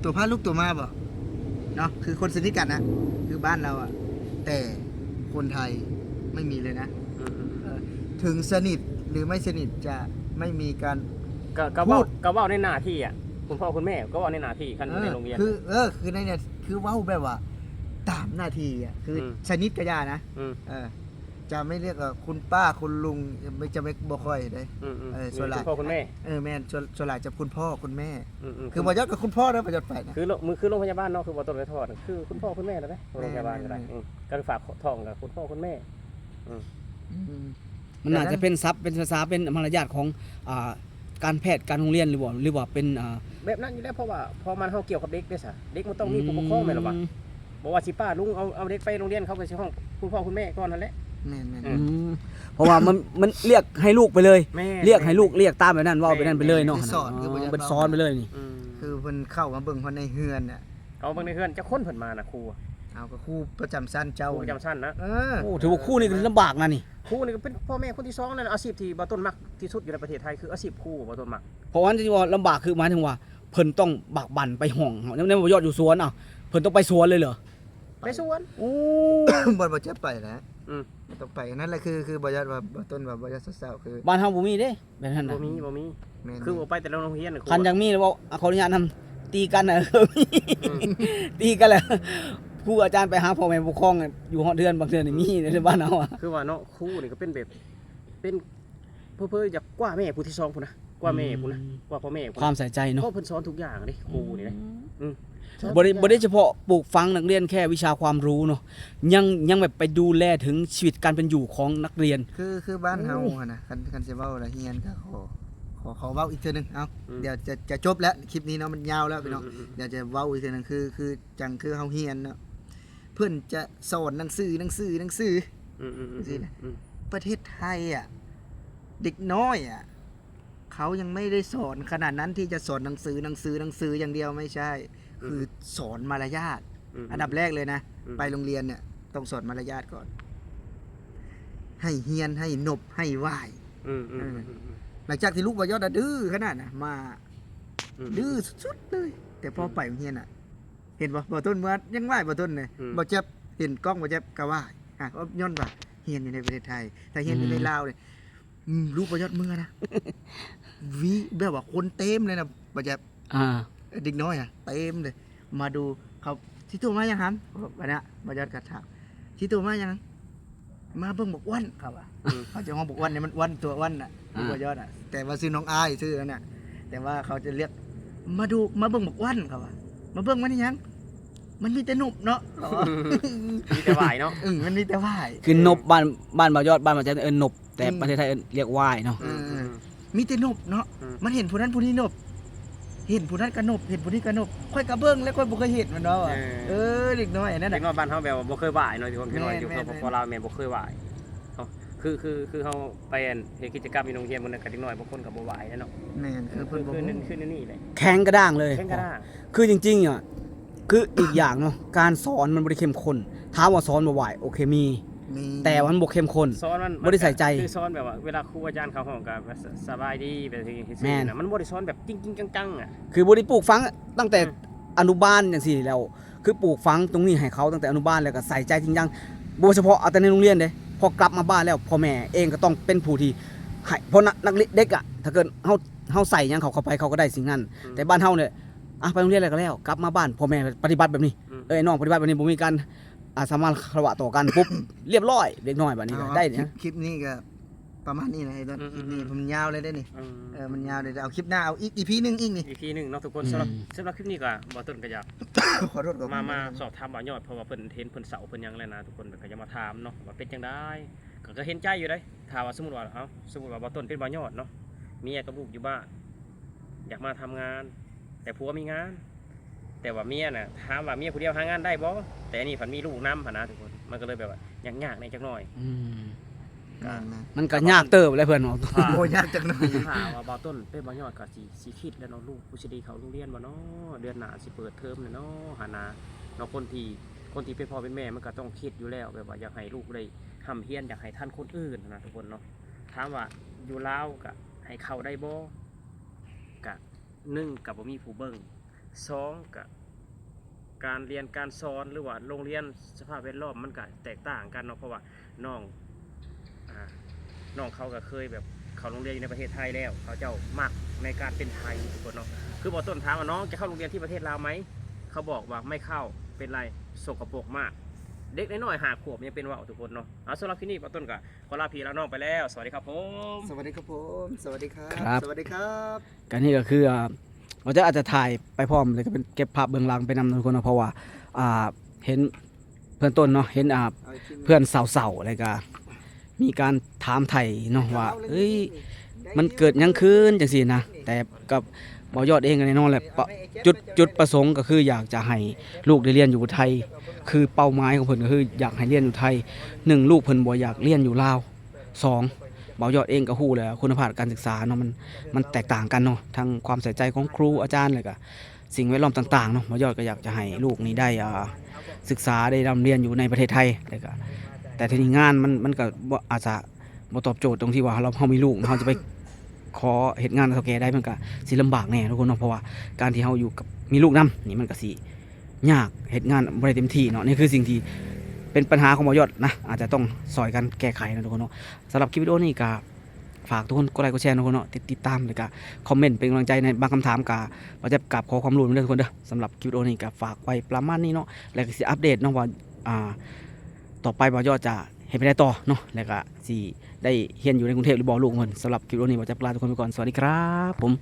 ໂຕພາລູກໂຕມາບໍ? ເນາະ ຄືຄົນສະໜິດກັນນະ ຄືບ້ານລາວອະ ແຕ່ຄົນໄທໄມ່ມີເລີຍນະ ອືມໆໆ ເອີ ເຖິງສະໜິດ ຫຼື ໄມ່ສະໜິດ ຈະໄມ່ມີການ ກໍ ກໍເວົ້າ ກໍເວົ້າໃນໜ້າທີ່ອະ ຄຸນພໍ່ຄຸນແມ່ກໍເວົ້າໃນໜ້າທີ່ ຄັນຢູ່ໃນໂຮງຮຽນ ເອີ ຄື ເອີ ຄືໃນ ຄືເວົ້າແບບວ່າຕາມໜ້າທີ່ອະ ຄື ອືມ ສະໜິດກໍຢ່ານະ ອືມ ເອີ ຈະໄມ່ຮຽກວ່າຄຸນປ້າຄຸນລຸງ ຈະໄມ່ ບໍ່ຄ່ອຍເດ້ ອືມໆ ເອີ ສ່ວນຫຼາຍ ຄຸນພໍ່ຄຸນແມ່ ເອີ ແມ່ນ ສ່ວນ ສ່ວນຫຼາຍຈະຄຸນພໍ່ຄຸນແມ່ ອືມໆ ຄືບໍ່ຢອກກໍຄຸນພໍ່ເດີ ບໍ່ຢອກໄປນະ ຄືໂລ ຄືໂລງພະຍາບານເນາະ ຄືບໍ່ຕ້ອງໄປຖອດ ຄືຄຸນພໍ່ຄຸນແມ່ແລ້ວເດ້ ໂລງພະຍາບານກໍໄດ້ ອືມ ການຝາກທ້ອງກັບຄຸນພໍ່ຄຸນແມ່ ອືມ ອືມ ມັນໜ້າຈະເປັນສັບ ເປັນພາສາ ເປັນມາລະຍາດຂອງ ອ່າ ການແພດ ການໂຮງຮຽນ ຫຼືວ່າ ຫຼືວ່າເປັນ ອ່າ ແບບນັ້ນຢູ່ແລ້ວ ເພາະວ່າພໍມັນ ເຮົາກ່ຽວກັບເດັກເດ້ຊະ ເດັກມັນຕ້ອງມີຜູ້ປົກຄອງແມ່ນລະວະ ອືມ ບໍ່ວ່າຊິປ້າລຸງ ເອົາ ເອົາເດັກໄປໂຮງຮຽນ ເຂົາກໍຊິຮ້ອງຄຸນພໍ່ຄຸນແມ່ກ່ອນຫັ້ນແຫຼະ ແມ່ນໆ ອືມ ອືມ ເພາະວ່າມັນ ມັນລຽກໃຫ້ລູກໄປເລີຍ ແມ່ນ ລຽກໃຫ້ລູກ ແມ່ນ ລຽກຕາມແບບນັ້ນ ເວົ້າແບບນັ້ນໄປເລີຍເນາະ ແມ່ນ ຄືສອນ ຄືບໍ່ຢາກ ເອີ ເພິ່ນເວົ້າ ເປັນສອນໄປເລີຍນີ້ ອືມ ຄືເພິ່ນເຂົ້າມາເບິ່ງຮອດໃນເຮືອນນະ ເອົາເບິ່ງໃນເຮືອນ ຈັກຄົນເພິ່ນມານະ ຄູ ເອົາ ກໍຄູປະຈຳຊັ້ນເຈົ້າ ຄູປະຈຳຊັ້ນນະ ເອີ ໂອ້ ຖືວ່າຄູນີ້ກໍລຳບາກນະນີ້ ຄູນີ້ກໍເປັນພໍ່ແມ່ຄົນທີສອງນັ້ນ ອາຊີບທີ່ບ່າວຕົ້ນມັກທີ່ສຸດຢູ່ໃນປະເທດໄທ ຄືອາຊີບຄູ ບ່າວຕົ້ນມັກ ເພາະວ່າທີ່ວ່າລຳບາກ ຄືໝາຍເຖິງວ່າ ເພິ່ນຕ້ອງບາກບັ່ນໄປຫ້ອງ ໃນ ໃນບໍ່ຢອກຢູ່ສວນ ເອົ້າ ເພິ່ນຕ້ອງໄປສວນເລີຍເຫຼືອ? ໄປສວນ ໂອ້ ບໍ່ ບໍ່ຈະໄປແຫຼະ ອືມ ຕ້ອງໄປ ນັ້ນແຫຼະ ຄື ຄືບໍ່ຢອກວ່າ ບ່າວຕົ້ນວ່າບໍ່ຢອກເຊົາໆ ຄື ບ້ານເຮົາບໍ່ມີເດ້ ແບບນັ້ນນະ ບໍ່ມີ ບໍ່ມີ ແມ່ນ ຄືບໍ່ໄປແຕ່ລະໂຮງຮຽນ ຄັນຢາກມີແລ້ວເວົ້າ ຂໍອະນຸຍາດນຳ ຕີກັນນະ ອືມ ຕີກັນແລ້ວ ຄູອາຈານໄປຫາພໍ່ແມ່ປົກຄອງ ຢູ່ຮອດເຮືອນ ບາງເທື່ອນີ້ມີໃນບ້ານເຮົາອະ ຄືວ່າເນາະ ຄູນີ້ກໍເປັນແບບ ເປັນ ເຜີໆຢາກກວ່າແມ່ຜູ້ທີສອງພຸ້ນນະ ກວ່າແມ່ພຸ້ນນະ ອືມ ກວ່າພໍ່ແມ່ພຸ້ນນະ ຄວາມໃສ່ໃຈເນາະ ເພາະເພິ່ນສອນທຸກຢ່າງເດ້ ອືມ ຄູນີ້ເດ້ ອືມ ອືມ ບໍ່ໄດ້ ບໍ່ໄດ້ສະເພາະປູກຝັງນັກຮຽນແຄ່ວິຊາຄວາມຮູ້ເນາະ ຍັງ ຍັງແບບໄປດູແລເຖິງຊີວິດການເປັນຢູ່ຂອງນັກຮຽນ ຄື ຄືບ້ານເຮົາ ໂອ້ ຫັ້ນນະ ຄັນ ຄັນຊິເວົ້າລະຮຽນກໍຂໍ ຂໍ ຂໍເວົ້າອີກເທື່ອໜຶ່ງ ເອົ້າ ອືມ ດຽວຈະ ຈະຈົບແລ້ວ ຄລິບນີ້ເນາະ ມັນຍາວແລ້ວພີ່ນ້ອງ ອືມໆໆ ດຽວຈະເວົ້າອີກເທື່ອໜຶ່ງ ຄື ຄື ຈັ່ງຄືເຮົາຮຽນເນາະ ເພິ່ນຈະສອນໜັງສື ໜັງສື ໜັງສື ອືມໆໆ ຈັ່ງຊີ້ນະ ອືມ ປະເທດໄທອະ ເດັກນ້ອຍອະ ເຂົາຍັງໄມ່ໄດ້ສອນຂະໜາດນັ້ນທີ່ຈະສອນໜັງສື ໜັງສື ໜັງສືຢ່າງດຽວ ໄມ່ໃຊ່ ອືມ ຄືສອນມາລະຍາດ ອືມ ອັນດັບແລກເລີຍນະ ອືມ ໄປໂຮງຮຽນເນ່ຍ ຕ້ອງສອນມາລະຍາດກ່ອນ ໃຫ້ຮຽນ ໃຫ້ນົບ ໃຫ້ໄຫວ້ ອືມໆໆໆ ເອີ ຫຼັງຈາກທີ່ລູກບ່າວຢອດດື້ຂະໜາດນະ ມາ ອືມ ດື້ສຸດໆເລີຍ ແຕ່ພໍໄປໂຮງຮຽນນະ ເຫັນບໍ່ ບ່າວຕົ້ນເມື່ອຍັງໄຫວ້ບ່າວຕົ້ນເລີຍ ອືມ ບ່າວແຈັບເຫັນກ້ອງ ບ່າວແຈັບກໍໄຫວ້ ອາ ຍ້ອນວ່າຮຽນຢູ່ໃນປະເທດໄທ ຖ້າຮຽນຢູ່ໃນ ອືມ ລາວນີ້ ອືມ ລູກບ່າວຢອດເມືອນະ ວິ ແບບວ່າຄົນເຕັມເລີຍນະ ບ່າວແຈັບ ອາ ເດັກນ້ອຍອະ ເຕັມເລີຍ ມາດູເຂົາ ຊິໂຕມາຫຍັງຫຳ ບາດນະ ບ່າວຢອດກໍຖາມ ຊິໂຕມາຫຍັງ ມາເບິ່ງບັກອ້ວນ ເຂົາວ່າ ອືມ ເຂົາຈະຮ້ອງບັກອ້ວນນີ້ ມັນອ້ວນ ຕົວອ້ວນນະ ອ່າ ບໍ່ຍອດນະ ແຕ່ວ່າຊື່ນ້ອງອ້າຍຊື່ນັ້ນນະ ແຕ່ວ່າເຂົາຈະລຽກ ມາດູ ມາເບິ່ງບັກອ້ວນ ເຂົາວ່າ ມາເບິ່ງມັນອີຫຍັງ ມັນມີແຕ່ນົບເນາະ ເຂົາວ່າ ມີແຕ່ຫວາຍເນາະ ອືມ ມັນມີແຕ່ຫວາຍ ຄືນົບ ເອີ ບ້ານ ບ້ານບໍ່ຍອດ ບ້ານບໍ່ແຈ່ມເອີ້ນນົບ ແຕ່ ອືມ ປະເທດໄທເອີ້ນ ລຽກຫວາຍເນາະ ເອີ ອືມ ມີແຕ່ນົບເນາະ ອືມ ມັນເຫັນຜູ້ນັ້ນຜູ້ນີ້ນົບ ເຫັນຜູ້ນັ້ນກໍນົບ ເຫັນຜູ້ນີ້ກໍນົບ ຂ້ອຍກໍເບິ່ງແລ້ວ ຂ້ອຍບໍ່ເຄີຍເຫັນ ມັນວ່າ ເອີ ເອີ ເດັກນ້ອຍອັນນັ້ນ ເດັກນ້ອຍບ້ານເຮົາແບບວ່າບໍ່ເຄີຍຫວາຍເນາະ ທີ່ຄົນ ແມ່ນ ທີ່ຄົນ ແມ່ນ ພໍ່ລາວແມ່ນບໍ່ເຄີຍຫວາຍ ເຮົາ ຄື ຄື ຄືເຮົາໄປອັນເຮັດກິດຈະກຳຢູ່ໂຮງຮຽນມື້ນັ້ນ ກໍເດັກນ້ອຍບາງຄົນກໍບໍ່ຫວາຍເນາະ ແມ່ນ ຄືເພິ່ນບໍ່ຮູ້ ຄື ຄື ຄືນີ້ແຫຼະ ແຂງກະດ້າງເລີຍ ແຂງກະດ້າງ ຄືຈິງໆ ອະ ຄືອີກຢ່າງເນາະ ການສອນມັນບໍ່ໄດ້ເຂັ້ມຂຸ້ນ ຖາມວ່າສອນບໍ່ຫວາຍ ໂອເຄ ມີ ມີ ແຕ່ວ່າມັນບໍ່ເຂັ້ມຂຸ້ນ ສອນມັນ ບໍ່ໄດ້ໃສ່ໃຈ ຄືສອນແບບວ່າ ເວລາຄູອາຈານເຂົ້າຫ້ອງກໍ ສະ ສະບາຍດີ ແບບນີ້ ແມ່ນ ຊີ້ນະ ມັນບໍ່ໄດ້ສອນແບບຈິງໆ ຈັງໆ ອະ ຄືບໍ່ໄດ້ປູກຝັງຕັ້ງແຕ່ ອືມ ອະນຸບານຈັ່ງຊີ້ແລ້ວ ຄືປູກຝັງຕົງນີ້ໃຫ້ເຂົາຕັ້ງແຕ່ອະນຸບານ ແລ້ວກໍໃສ່ໃຈຈິງຈັງ ບໍ່ສະເພາະເອົາແຕ່ໃນໂຮງຮຽນເດ້ ພໍກັບມາບ້ານແລ້ວ ພໍ່ແມ່ເອງກໍຕ້ອງເປັນຜູ້ທີ່ໃຫ້ ເພາະນັກ ນັກເດັກອະ ຖ້າເກີດເຮົາ ເຮົາໃສ່ຫຍັງເຂົາເຂົ້າໄປ ເຂົາກໍໄດ້ສິ່ງນັ້ນ ອືມ ແຕ່ບ້ານເຮົານີ້ ອະ ໄປໂຮງຮຽນແລ້ວກໍແລ້ວ ກັບມາບ້ານ ພໍ່ແມ່ປະຕິບັດແບບນີ້ ອືມ ເອີຍ ນ້ອງປະຕິບັດແບບນີ້ ບໍ່ມີການ ອາ ສະມາຄາລະວະຕໍ່ກັນ ປຸບ ລຽບຮ້ອຍ ເດັກນ້ອຍບາດນີ້ ເອົາ ໄດ້ ຄລິບ ຄລິບນີ້ກໍປະມານນີ້ນະ ອືມໆໆ ຄລິບນີ້ມັນຍາວເລີຍເດ້ນີ້ ອືມ ເອີ ມັນຍາວເລີຍ ເອົາຄລິບໜ້າ ເອົາອີກ ອີພີໜຶ່ງອີກນີ້ ອີພີໜຶ່ງເນາະທຸກຄົນ ອືມ ສຳລັບ ສຳລັບຄລິບນີ້ກໍ ບ່າວຕົ້ນກໍຢາກ ຂໍໂທດ ມາ ມາສອບຖາມບ່າວຍອດ ເພາະວ່າເພິ່ນເຫັນເພິ່ນເຊົາເພິ່ນຫຍັງແລ້ວນະທຸກຄົນ ກໍຢາກມາຖາມເນາະ ວ່າເປັນຈັ່ງໃດ ກໍ ກໍເຫັນໃຈຢູ່ເດ້ ຖ້າວ່າສົມມຸດວ່າ ເອົາ ສົມມຸດວ່າບ່າວຕົ້ນເປັນບ່າວຍອດເນາະ ເມຍກັບລູກຢູ່ບ້ານ ຢາກມາທຳງານ ແຕ່ຜົວມີງານ ແຕ່ວ່າເມຍນະ ຖາມວ່າເມຍຜູ້ດຽວຫາງານໄດ້ບໍ່? ແຕ່ອັນນີ້ພັດມີລູກນຳຫັ້ນນະທຸກຄົນ ມັນກໍເລີຍແບບວ່າຍາກໆແດ່ຈັກໜ້ອຍ ອືມ ກໍ ແມ່ນໆ ມັນກໍຍາກເຕີບແຫຼະເພື່ອນເນາະ ໂອ້ ຍາກຈັກໜ້ອຍ ຖ້າວ່າບ່າວຕົ້ນເປັນບ່າວຍອດກໍຊິ ຊິຄິດແລ້ວເນາະ ລູກກູຊິໄດ້ເຂົ້າໂຮງຮຽນບໍ່ເນາະ ເດືອນໜ້າຊິເປີດເທີມແລ້ວເນາະ ຫັ້ນນະເນາະ ຄົນທີ່ ຄົນທີ່ເປັນພໍ່ເປັນແມ່ມັນກໍຕ້ອງຄິດຢູ່ແລ້ວ ແບບວ່າຢາກໃຫ້ລູກໄດ້ຮ່ຳຮຽນ ຢາກໃຫ້ທັນຄົນອື່ນຫັ້ນນະທຸກຄົນເນາະ ຖາມວ່າຢູ່ລາວກໍໃຫ້ເຂົ້າໄດ້ບໍ່? ກະ ໜຶ່ງ ກະບໍ່ມີຜູ້ເບິ່ງ ສອງ ກະ ການຮຽນການສອນ ຫຼືວ່າໂຮງຮຽນ ສະພາບແວດລ້ອມມັນກະແຕກຕ່າງກັນເນາະ ເພາະວ່ານ້ອງ ອ່າ ນ້ອງເຂົາກະເຄີຍແບບເຂົ້າໂຮງຮຽນຢູ່ໃນປະເທດໄທແລ້ວ ເຂົາເຈົ້າມັກໃນການເປັນໄທທຸກຄົນເນາະ ຄືບ່າວຕົ້ນຖາມວ່າ ນ້ອງຈະເຂົ້າໂຮງຮຽນທີ່ປະເທດລາວໄໝ? ເຂົາບອກວ່າ ໄມ່ເຂົ້າ ເປັນໄລ ສົກກະປົກມາກ ເດັກນ້ອຍໆ ຫ້າຂວບຍັງເປັນເວົ້າທຸກຄົນເນາະ ເອົາ ສຳລັບຄລິບນີ້ບ່າວຕົ້ນກະ ຂໍລາພີ່ລານ້ອງໄປແລ້ວ ສະຫວັດດີຄັບຜົມ ສະຫວັດດີຄັບຜົມ ສະຫວັດດີຄັບ ສະຫວັດດີຄັບ ກະນີ້ກໍຄື ອ່າ ບ່າວຈະອາດຈະຖ່າຍໄປພ້ອມ ແລ້ວກໍເປັນເກັບພາບເບື້ອງຫຼັງໄປນຳທຸກຄົນເນາະ ເພາະວ່າ ອ່າ ເຫັນເພື່ອນຕົ້ນເນາະ ເຫັນ ອ່າ ເພື່ອນເສົ້າໆ ແລ້ວກໍມີການຖາມໄຖ່ເນາະວ່າ ເອີຍ ມັນເກີດຫຍັງຂຶ້ນ ຈັ່ງຊີ້ນະ ແຕ່ກັບບ່າວຍອດເອງກໍແນ່ນອນແຫຼະ ປະ ຈຸດ ຈຸດປະສົງກໍຄືຢາກຈະໃຫ້ລູກໄດ້ຮຽນຢູ່ໄທ ຄືເປົ້າໝາຍຂອງເພິ່ນກໍຄືຢາກໃຫ້ຮຽນຢູ່ໄທ ໜຶ່ງ ລູກເພິ່ນບໍ່ຢາກຮຽນຢູ່ລາວ ສອງ ບ່າວຍອດເອງກໍຮູ້ແຫຼະ ຄຸນນະພາບການສຶກສາເນາະ ມັນ ມັນແຕກຕ່າງກັນເນາະ ທັງຄວາມໃສ່ໃຈຂອງຄູອາຈານ ແລ້ວກໍສິ່ງແວດລ້ອມຕ່າງໆເນາະ ບ່າວຍອດກໍຢາກຈະໃຫ້ລູກນີ້ໄດ້ ອ່າ ສຶກສາ ໄດ້ຮ່ຳຮຽນຢູ່ໃນປະເທດໄທ ແລ້ວກໍ ແຕ່ທີນີ້ງານມັນ ມັນກໍບໍ່ ອາດຈະບໍ່ຕອບໂຈດຕົງທີ່ວ່າເຮົາ ເຮົາມີລູກ ເຮົາຈະໄປຂໍເຮັດງານເຖົ້າແກ່ໄດ້ ມັນກໍຊິລຳບາກແດ່ທຸກຄົນເນາະ ເພາະວ່າການທີ່ເຮົາຢູ່ກັບ ມີລູກນຳນີ້ ມັນກໍຊິ ຍາກ ເຮັດງານບໍ່ໄດ້ເຕັມທີ່ເນາະ ນີ້ຄືສິ່ງທີ່ເປັນບັນຫາຂອງບ່າວຍອດນະ ອາດຈະຕ້ອງຊ່ອຍກັນແກ້ໄຂເນາະທຸກຄົນເນາະ ສຳລັບຄລິບວິດີໂອນີ້ກະຝາກທຸກຄົນກົດໄລກົດແຊເນາະທຸກຄົນເນາະ ຕິດ ຕິດຕາມ ແລ້ວກະຄອມເມັນເປັນກຳລັງໃຈໃນບາງຄຳຖາມ ກະບ່າວຈະກາບຂໍຄວາມຮູ້ນຳເດີທຸກຄົນເດີ ສຳລັບຄລິບວິດີໂອນີ້ກະຝາກໄວ້ປະມານນີ້ເນາະ ແລ້ວກະຊິອັບເດດເນາະວ່າ ອ່າ ຕໍ່ໄປບ່າວຍອດຈະເຮັດແນວໃດຕໍ່ເນາະ ແລ້ວກະຊິໄດ້ຮຽນຢູ່ໃນກຸງເທບຫຼືບໍ່ ລູກເພິ່ນ ສຳລັບຄລິບວິດີໂອນີ້ບ່າວຈະລາທຸກຄົນໄປກ່ອນ ສະຫວັດດີຄັບຜົມ.